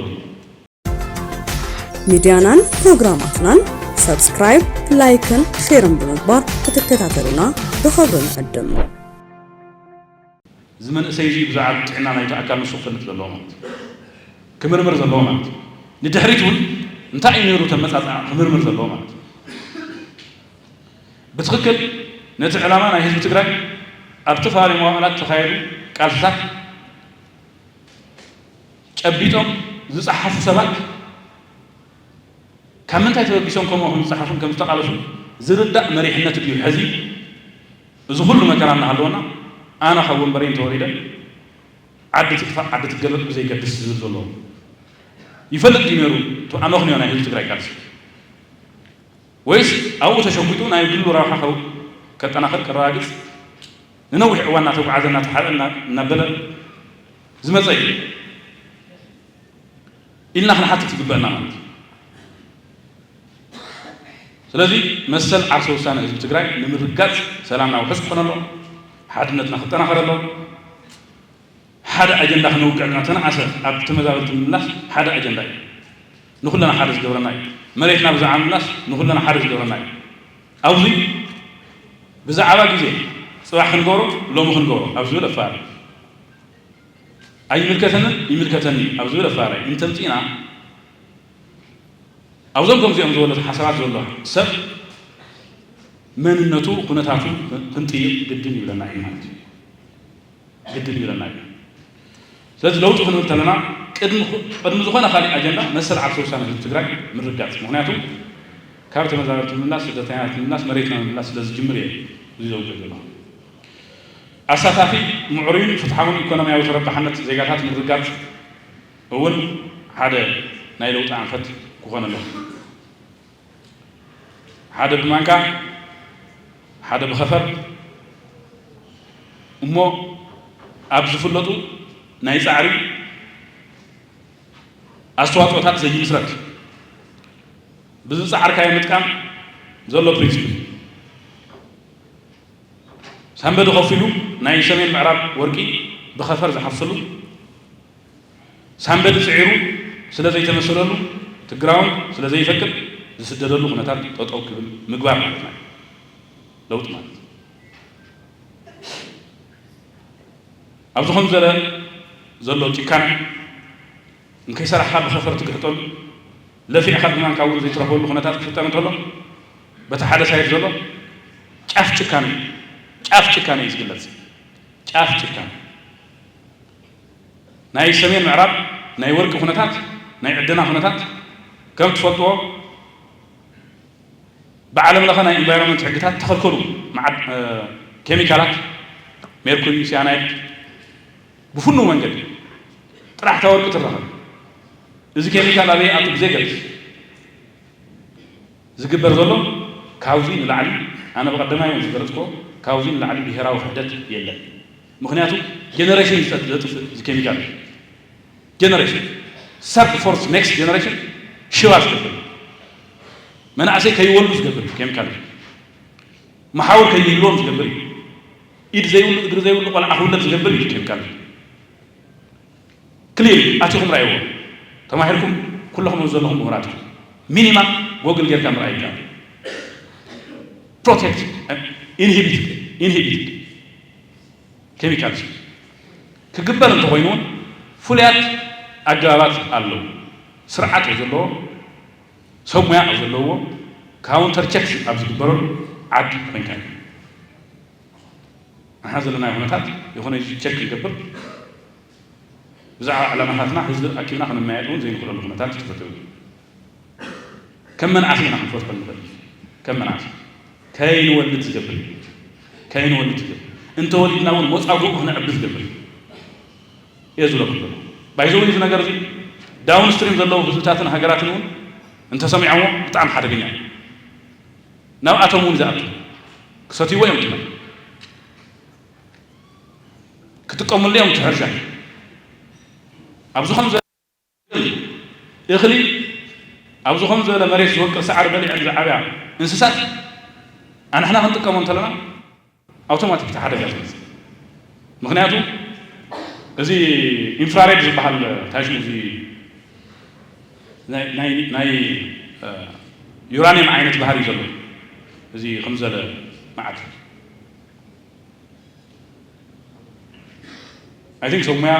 ሚድያናን ፕሮግራማትናን ሰብስክራይብ፣ ላይክን ሼርን ብምግባር ክትከታተሉና ብኽብሪ ንዕድም። እዚ መንእሰይ እዚ ብዛዕባ ጥዕና ናይቲ ኣካል ንሱ ክፈልጥ ዘለዎ ማለት እዩ። ክምርምር ዘለዎ ማለት እዩ። ንድሕሪት እውን እንታይ እዩ ነይሩ ተመጻጽኣ ክምርምር ዘለዎ ማለት እዩ። ብትኽክል ነቲ ዕላማ ናይ ህዝቢ ትግራይ ኣብ ዝተፈላለዩ መዋእላት ተኻየዱ ቃልስታት ጨቢጦም ዝፀሓፉ ሰባት ካብ ምንታይ ተበጊሶም ከምኡ ከም ዝፀሓፉን ከም ዝተቓለሱ ዝርዳእ መሪሕነት ድዩ ሕዚ? እዚ ኩሉ መከራ እናሃለወና ኣነ ካብ ወንበረይ እንተወሪደ ዓዲ ትጥፋእ ዓዲ ትገለጥ ብዘይገድስ ዝብል ዘለዎ ይፈልጥ ድዩ ነይሩ? እቲ ኣመኽንዮ ናይ ህዝቢ ትግራይ ቃልሲ ወይስ ኣብኡ ተሸጒጡ ናይ ግሉ ረብሓ ከጠናኽር ከረጋግፅ ንነዊሕ እዋን እናተጓዓዘ እናተሓረቐ እናበለ ዝመፀ እዩ ኢልና ክንሓትት ይግበአና ማለት እዩ። ስለዚ መሰል ዓርሰ ውሳነ ህዝቢ ትግራይ ንምርጋፅ ሰላምና ውሑስ ክኾነሎ፣ ሓድነትና ክጠናኸረሎ፣ ሓደ ኣጀንዳ ክነውግዕ ኣለና። ተነኣሰ ኣብ ተመዛበልቲ ምምላስ ሓደ ኣጀንዳ እዩ። ንኹለና ሓደ ዝገብረና እዩ። መሬትና ብዛዕባ ምምላስ ንኹለና ሓደ ዝገብረና እዩ። ኣብዚ ብዛዕባ ግዜ ፅባሕ ክንገብሮ ሎሚ ክንገብሮ ኣብ ዝብል ኣፋር ኣይምልከተንን ይምልከተኒ ኣብ ዝብል ኣፋር እንተምፂእና ኣብዞም ከምዚኦም ዝበሉ ሓሳባት ዘሎ ሰብ መንነቱ ኩነታቱ ክንጥይቕ ግድን ይብለና እዩ ማለት እዩ። ግድን ይብለና እዩ። ስለዚ ለውጢ ክንብል ከለና ቅድሚ ዝኾነ ካሊእ ኣጀንዳ መሰል ዓርሰ ውሳነ ህዝቢ ትግራይ ምርጋፅ። ምክንያቱ ካብ ተመዛበልቲ ምምላስ፣ ስደተኛታት ምምላስ፣ መሬትና ምምላስ ስለ ዝጅምር እየ እዚ ዘውግዕ ዘለኹ። ኣሳታፊ፣ ምዕሩይን ፍትሓውን ኢኮኖሚያዊ ተረባሕነት ዜጋታት ምርጋፅ እውን ሓደ ናይ ለውጢ ኣንፈት ክኾን ኣለዎ። ሓደ ብማንካ ሓደ ብኸፈር እሞ ኣብ ዝፍለጡ ናይ ፃዕሪ ኣስተዋፅኦታት ዘይምስረት ብዝፃዓርካዮ ምጥቃም ዘሎ ፕሪንስፕል ሳንበዲ ከፊሉ ናይ ሰሜን ምዕራብ ወርቂ ብኸፈር ዝሓፍሰሉ ሳንበዲ ፅዒሩ ስለ ዘይተመሰለሉ ትግራውን ስለ ዘይፈቅድ ዝስደደሉ ኩነታት ጠጠው ክብል ምግባር ማለት ናይ ለውጥ ማለት ኣብዚ ከም ዘለ ዘሎ ጭካነ እንከይሰራሕካ ብኸፈር ትግሕጠሉ ለፊዕካ ብማንካ እውን ዘይትረኽበሉ ኩነታት ክፍጠር እንተሎ በቲ ሓደ ሳይድ ዘሎ ጫፍ ጭካነ ጫፍ ጭካነ እዩ ዝግለፅ ጫፍ ጭካነ ናይ ሰሜን ምዕራብ ናይ ወርቂ ኩነታት ናይ ዕደና ኩነታት ከም ትፈልጥዎ ብዓለም ለኸ ናይ ኢንቫይሮንመንት ሕግታት ተኸልከሉ ኬሚካላት ሜርኩሪ ሲያናይድ ብፍኑ መንገዲ ጥራሕ እታ ወርቂ ትረኸብ እዚ ኬሚካል ኣበይ ኣቱ ብዘይገልፅ ዝግበር ዘሎ ካብዚ ንላዕሊ ኣነ ብቐደማይ እውን ዝገለፅኮ ካብዚ ንላዕሊ ብሄራዊ ክሕደት የለን ምክንያቱ ጀነሬሽን ዘጥፍእ እዚ ኬሚካል ጀነሬሽን ሰብ ፎርስ ኔክስት ጀነሬሽን ሽባ ዝገብር መናእሰይ ከይወልዱ ዝገብር ኬሚካል መሓውር ከይህልዎም ዝገብር እዩ ኢድ ዘይብሉ እግሪ ዘይብሉ ቆልዓ ክውለድ ዝገብር እዩ ኬሚካል ክሊር ኣቲኹም ራእይዎ ተማሂርኩም ኩለኹም ዘለኹም ምሁራት ኢኹም ሚኒማ ጎግል ጌርካ ምርኣይ ይከኣል ፕሮቴክት ኢንሂቢት ኢንሂቢት ኬሚካልስ ክግበር እንተኾይኑ እውን ፍሉያት ኣገባባት ኣለዉ ስርዓት ዘለዎ ሰብ ሙያ ኣብ ዘለዎ ካውንተር ቸክ ኣብ ዝግበረሉ ዓዲ ኮይንካ እዩ ንሓ ዘለናዮ ኩነታት የኾነ ቸክ ይገብር ብዛዕባ ዕላማታትና ህዝቢ ኣኪብና ክንመያየጥ እውን ዘይንኽእለሉ ኩነታት ተፈጢሩ ከም መናእሰይ ኢና ክንፈትሖ ንኽእል ከም መናእሰይ ከይንወልድ ዝገብር እዩ ከይንወልድ ዝገብር እንተወሊድና እውን መፃጉኡ ክነዕቢ ዝገብር እዩ እየ ዝብለኩም ዘሎ ባይዘው እዚ ነገር እዚ ዳውን ስትሪም ዘለዉ ህዝብታትን ሃገራትን እውን እንተሰሚዖሞ ብጣዕሚ ሓደገኛ እዩ ናብኣቶም እውን ዝኣቱ ክሰትይዎ እዮም ትመ ክጥቀሙሉ እዮም ትሕርሻ ኣብዚ ከም እኽሊ ኣብዚ ከም ዝበለ መሬት ዝወቅል ሰዓር በሊዐን ዝዓብያ እንስሳት ኣንሕና ክንጥቀሞ እንተለና ኣውቶማቲክ ተሓደጋ ትመፅእ ምክንያቱ እዚ ኢንፍራሬድ ዝበሃል ታሽሙ እዚ ናይ ናይ ናይ ዩራኒየም ዓይነት ባህሪ እዩ ዘለዎ። እዚ ከም ዘለ መዓት I think ሰሙያ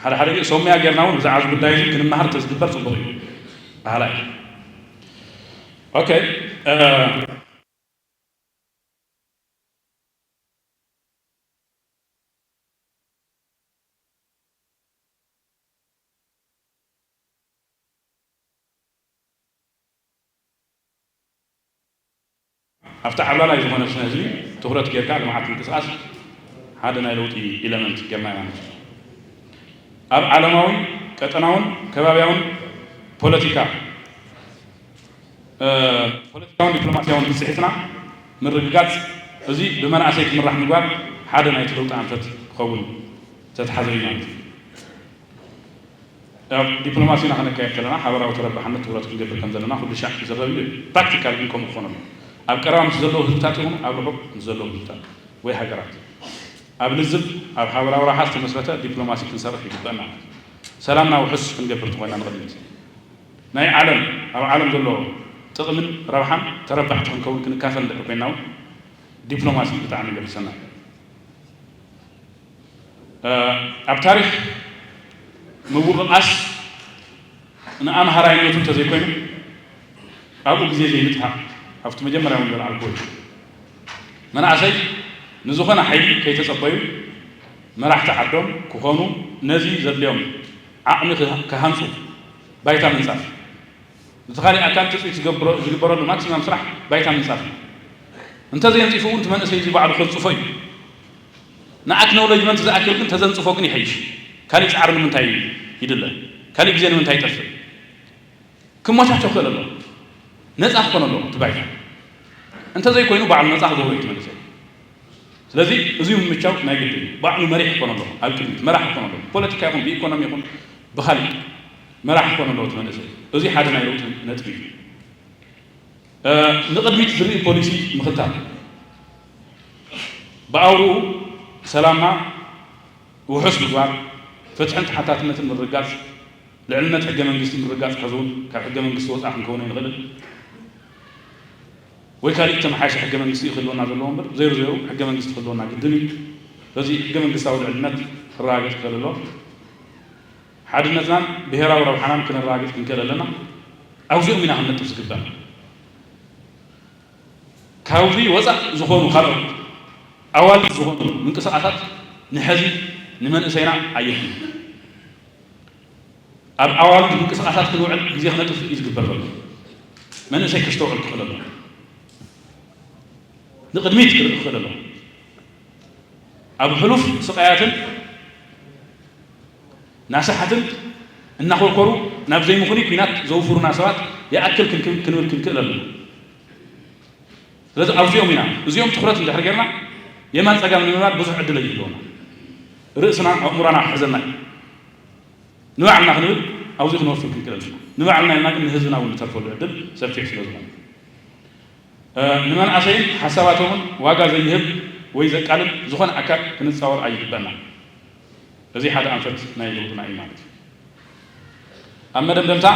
ሓደ ሓደ ግዜ ሰሙያ ጌርና እውን ብዛዕባ እዚ ጉዳይ እዚ ክንመሃር ተዝግበር ጽቡቕ እዩ። ባህላ እዩ። ኦኬ። ኣብቲ ዓብላላይ ዝኾነ ስነ ህዝቢ ትኹረት ጌርካ ልምዓት ምንቅስቃስ ሓደ ናይ ለውጢ ኢለመንት ጌርና ኢና ንወስዶ። ኣብ ዓለማዊ፣ ቀጠናውን ከባብያውን ፖለቲካ፣ ፖለቲካውን ዲፕሎማስያውን ብፅሒትና ምርግጋፅ፣ እዚ ብመናእሰይ ክምራሕ ምግባር ሓደ ናይቲ ለውጢ ኣንፈት ክኸውን ዝተትሓዘ እዩ ማለት እዩ። ኣብ ዲፕሎማሲና ክነካየድ ከለና ሓበራዊ ተረባሕነት ትኹረት ክንገብር ከም ዘለና ኩሉ ሻዕ ክዝረብ እዩ። ፕራክቲካል ግን ከምኡ ክኾን ኣሎ። ኣብ ቀረባ ምስ ዘለዉ ህዝብታት ይኹኑ ኣብ ርሑቕ ምስ ዘለዉ ህዝብታት ወይ ሃገራት ኣብ ልዝብ ኣብ ሓበራዊ ረብሓ ዝተመስረተ ዲፕሎማሲ ክንሰርሕ ይግበአና። ሰላምና ውሑስ ክንገብር እንተኾይና ንቕድሚት ናይ ዓለም ኣብ ዓለም ዘሎ ጥቕምን ረብሓን ተረባሕቲ ክንከውን ክንካፈል እንድሕር ኮይና እውን ዲፕሎማሲ ብጣዕሚ ገድሰና እዩ። ኣብ ታሪኽ ምውቕቓስ ንኣምሃራይነቱ እንተዘይኮይኑ ኣብኡ ግዜ ዘይምጥፋእ ኣብቲ መጀመርያ እውን ዘልዓልኩዎ እዩ። መናእሰይ ንዝኾነ ሓይሊ ከይተጸበዩ መራሕቲ ዓዶም ክኾኑ ነዚ ዘድልዮም ዓቕሚ ክሃንጹ ባይታ ምንጻፍ። እቲ ካልእ ኣካል ትጽቢት ዝገብሮ ዝግበረሉ ማክሲማም ስራሕ ባይታ ምንጻፍ እዩ። እንተዘየንጺፉ እውን እቲ መንእሰይ እዚ ባዕሉ ከንጽፎ እዩ። ንኣክኖሎጅመንት ዝኣክል ግን ተዘንጽፎ ግን ይሐይሽ። ካሊእ ጻዕሪ ንምንታይ ይድለ? ካሊእ ግዜ ንምንታይ ይጠፍእ? ክመቻቸ ክኽእል ኣለዎ። ነጻ ክኾን ኣለዎ እቲ ባይታ። እንተዘይኮይኑ ባዕሉ ነጻ ክገብሮ እዩ እቲ መንእሰይ። ስለዚ እዚ ምምቻው ናይ ግድን እዩ። ባዕሉ መሪሕ ክኾን ኣለዎ። ኣብ ቅድሚት መራሕ ክኾን ኣለዎ። ፖለቲካ ይኹን ብኢኮኖሚ ይኹን ብኻሊእ መራሕ ክኾን ኣለዎ እቲ መንእሰይ። እዚ ሓደ ናይ ለውጢ ነጥቢ እዩ። ንቕድሚት ዝርኢ ፖሊሲ ምኽታል፣ ብኣውርኡ ሰላምና ውሑስ ምግባር፣ ፍትሕን ተሓታትነትን ምርግጋጽ፣ ልዕልነት ሕገ መንግስቲ ምርግጋጽ ሕዚ እውን ካብ ሕገ መንግስቲ ወጻኢ ክንከውን ኣይንኽእልን። ወይ ካሊእ ተመሓየሸ ሕገ መንግስቲ እዩ ክህልወና ዘለዎ እምበር ዘይሩ ዘይሩ ሕገ መንግስቲ ክህልወና ግድን እዩ። ስለዚ ሕገ መንግስታዊ ልዕልነት ክረጋገጽ ክኽእል ኣለዎ። ሓድነትናን ብሄራዊ ረብሓናን ክነረጋግጽ ክንክእል ኣለና። ኣብዚኦም ኢና ክንነጥፍ ዝግባእ። ካብዚ ወፃእ ዝኾኑ ካልኦት ኣዋልድ ዝኾኑ ምንቅስቃሳት ንሕዚ ንመንእሰይና ኣየድልዩ። ኣብ ኣዋልድ ምንቅስቃሳት ክንውዕል ግዜ ክነጥፍ እዩ ዝግበር ዘሎ። መንእሰይ ከስተውዕል ክኽእል ኣለዎ። ንቕድሚት ክርኢ ክኽእል ኣለዎ። ኣብ ሕሉፍ ስቃያትን ናስሓትን እናኾርኮሩ ናብ ዘይምኹኑይ ኲናት ዘውፍሩና ሰባት ይኣክል ክንክብል ክንክእል ኣለና። ስለዚ ኣብዚኦም ኢና፣ እዚኦም ትኹረት እንድሕር ጌርና የማን ጸጋም ንምባል ብዙሕ ዕድል ኣይህልወና። ርእስና ኣእምሮና ክሕዘና እዩ። ንባዕልና ክንብል ኣብዚ ክንወፍር ክንክእል ኣለና። ንባዕልና ኢልና ግን ንህዝብና እውን ንተርፈሉ ዕድል ሰፊሕ ስለ ዝኾነ። ንመንእሰይን ሓሳባቶምን ዋጋ ዘይህብ ወይ ዘቃልል ዝኾነ ኣካል ክንጻወር ኣይግበእና። እዚ ሓደ ኣንፈት ናይ ለውጥና እዩ ማለት እዩ። ኣብ መደምደምታ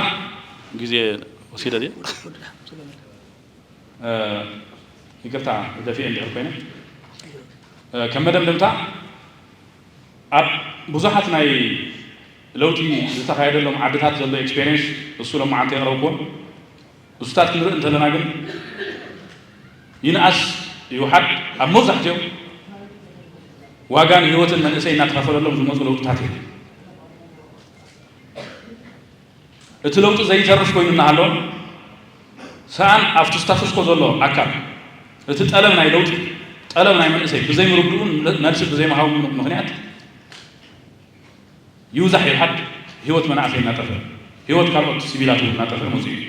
ግዜ ወሲደ ድየ? ይቅርታ ደፊኤ እንድሕር ኮይነ። ከም መደምደምታ ኣብ ብዙሓት ናይ ለውጢ ዝተኻየደሎም ዓድታት ዘሎ ኤክስፔሪንስ እሱ ሎማዓንቲ የቕረብኩዎን እሱታት ክንርኢ እንተለና ግን ይንኣስ ይውሓድ ኣብ መብዛሕትኦም ዋጋን ህይወትን መንእሰይ እናተኸፈለሎም ዝመፁ ለውጥታት እዮም። እቲ ለውጢ ዘይተርፍ ኮይኑ እናሃለወ ሰኣን ኣብቲ ስታተስኮ ዘሎ ኣካል እቲ ጠለብ ናይ ለውጢ ጠለብ ናይ መንእሰይ ብዘይምርድኡን መልሲ ብዘይምሃቡ ምኽንያት ይውዛሕ ይውሓድ ህይወት መናእሰይ እናጠፍአ ህይወት ካልኦት ሲቪላት እውን እናጠፍአ መፅኡ እዩ።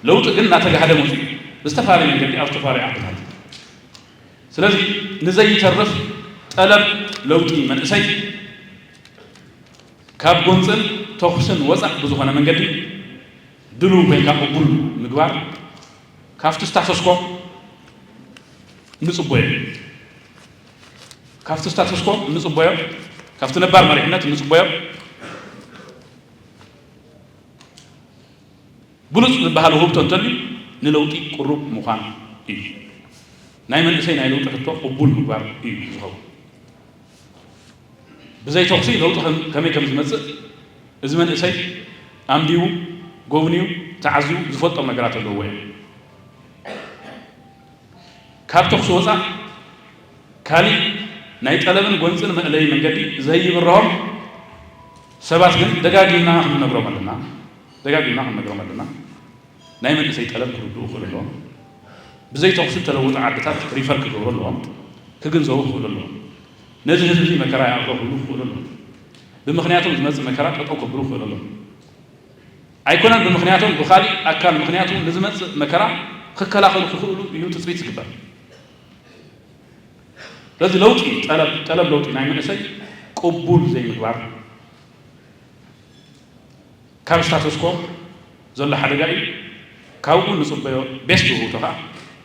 ለውጢ ግን እናተጋህደ መፅኡ እዩ ብዝተፈላለየ መንገዲ ኣብ ዝተፈላለዩ ዓድታት። ስለዚ ንዘይተርፍ ጠለብ ለውጢ መንእሰይ ካብ ጎንፅን ተኹስን ወፃእ ብዝኾነ መንገዲ ድልው ኮይንካ ቅቡል ምግባር ካብቲ ስታተስኮ እንፅበዮ ካብቲ ስታተስኮ እንፅበዮ ካብቲ ነባር መሪሕነት እንፅበዮ ብሉፅ ዝበሃል ውህብቶ እንተልዩ ንለውጢ ቅሩብ ምዃን እዩ። ናይ መንእሰይ ናይ ለውጢ ሕቶ ቅቡል ምግባር እዩ ዝኸውን። ብዘይ ተኹሲ ለውጢ ከም- ከመይ ከም ዝመፅእ እዚ መንእሰይ ኣንቢቡ፣ ጎብንዩ፣ ተዓዝዩ ዝፈልጦም ነገራት ኣለዎ እዮም። ካብ ተኹሲ ወፃእ ካሊእ ናይ ጠለብን ጎንፅን መእለዪ መንገዲ ዘይብርሆም ሰባት ግን ደጋጊምና ክንነግሮም ኣለና። ደጋጊምና ክንነግሮም ኣለና። ናይ መንእሰይ ጠለብ ክርድኡ ክኽእሉ ኣለዎም። ብዘይ ተኹሲ ዝተለወጡ ዓድታት ሪፈር ክገብሩ ኣለዎም። ክግንዘቡ ክኽእሉ ኣለዎም። ነዚ ህዝቢ እዚ መከራ ይኣኽሎ ክብሉ ክኽእሉ ኣለዎም። ብምኽንያቶም ዝመፅእ መከራ ጠጠው ከብሉ ክኽእሉ ኣለዎም። ኣይኮነን ብምኽንያቶም፣ ብኻሊእ ኣካል ምኽንያቱ ንዝመፅእ መከራ ክከላኸሉ ክኽእሉ እዩ ትፅቢት ዝግበር። ስለዚ ለውጢ ጠለብ፣ ጠለብ ለውጢ ናይ መንእሰይ ቅቡል ዘይምግባር ካብ ስታተስኮ ዘሎ ሓደጋ እዩ። ካብኡ ንፅበዮ ቤስት ውህብቶ ከዓ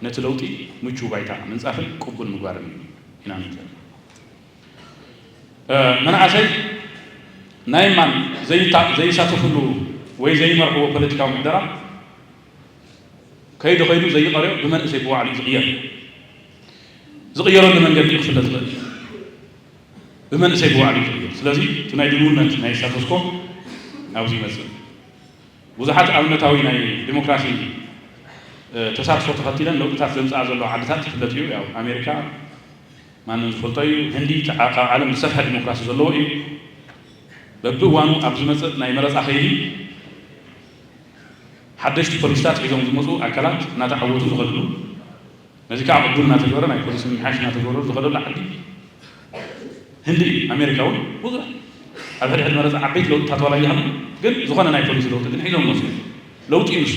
ነቲ ለውጢ ምቹው ባይታ ምንፃፍን ቅቡል ምግባርን እዩ ኢና ንብል። መናእሰይ ናይ ማን ዘይሳተፍሉ ወይ ዘይመርሕዎ ፖለቲካዊ ምሕደራ ከይዱ ከይዱ ዘይቐርዮ ብመንእሰይ ብባዕሉ እዩ ዝቕየር። ዝቕየረሉ መንገዲ ክፍለጥ ይኽእል እዩ። ብመንእሰይ ብባዕሉ እዩ ዝቕየር። ስለዚ እቲ ናይ ድልውነት ናይ ስታተስኮ ኣብዚ ይመፅእ። ብዙሓት ኣብነታዊ ናይ ዲሞክራሲ ተሳትፎ ተኸቲለን ለውጥታት ዘምፅኣ ዘለዋ ዓድታት ትፍለጥ እዩ። ያው ኣሜሪካ ማንም ዝፈልጦ እዩ። ህንዲ ካብ ዓለም ዝሰፍሐ ዲሞክራሲ ዘለዎ እዩ። በብእዋኑ ኣብ ዝመፅእ ናይ መረፃ ከይዲ ሓደሽቲ ፖሊሲታት ሒዞም ዝመፁ ኣካላት እናተዓወቱ ዝኸድሉ፣ ነዚ ከዓ ቅቡል እናተገበረ ናይ ፖሊሲ ምምሓሽ እናተገበረ ዝኸደሉ ዓዲ ህንዲ እዩ። ኣሜሪካ እውን ብዙሕ ኣብ ሕድሕድ መረፃ ዓበይቲ ለውጥታት ዋላ ይሃሉ፣ ግን ዝኾነ ናይ ፖሊሲ ለውጢ ግን ሒዞም መፅኡ። ለውጢ እዩ ንሱ።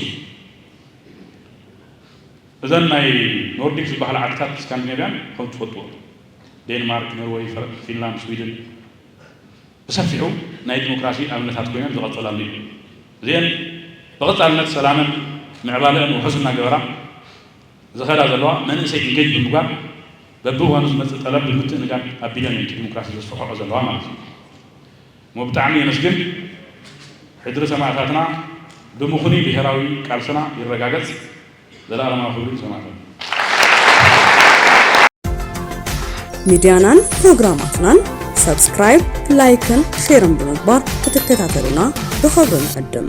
እዘን ናይ ኖርዲክ ዝበሃላ ዓድታት ስካንዲኔቭያን ከም ትፈልጥዎ ዴንማርክ፣ ኖርወይ፣ ፈረ- ፊንላንድ፣ ስዊድን ብሰፊሑ ናይ ዲሞክራሲ ኣብነታት ኮይነን ዝቐፀላሉ እዩ። እዚአን ብቐፃልነት ሰላመን ምዕባለአን ውሑስ እናገበራ ዝኸዳ ዘለዋ መንእሰይ ኢንጌጅ ብምግባር በብእዋኑ ዝመፅእ ጠለብ ብምትእንጋድ ኣቢለን እየን እቲ ዲሞክራሲ ዘስፍሕኦ ዘለዋ ማለት እዩ። እሞ ብጣዕሚ የመስግን። ሕድሪ ሰማእታትና ብምኹኒ ብሄራዊ ቃልስና ይረጋገፅ። ዘላለማዊ ክብሪ ንሰማእታትና። ሚድያናን ፕሮግራማትናን ሰብስክራይብ፣ ላይክን ሼርን ብምግባር ክትከታተሉና ብኽብሪ ንዕድም።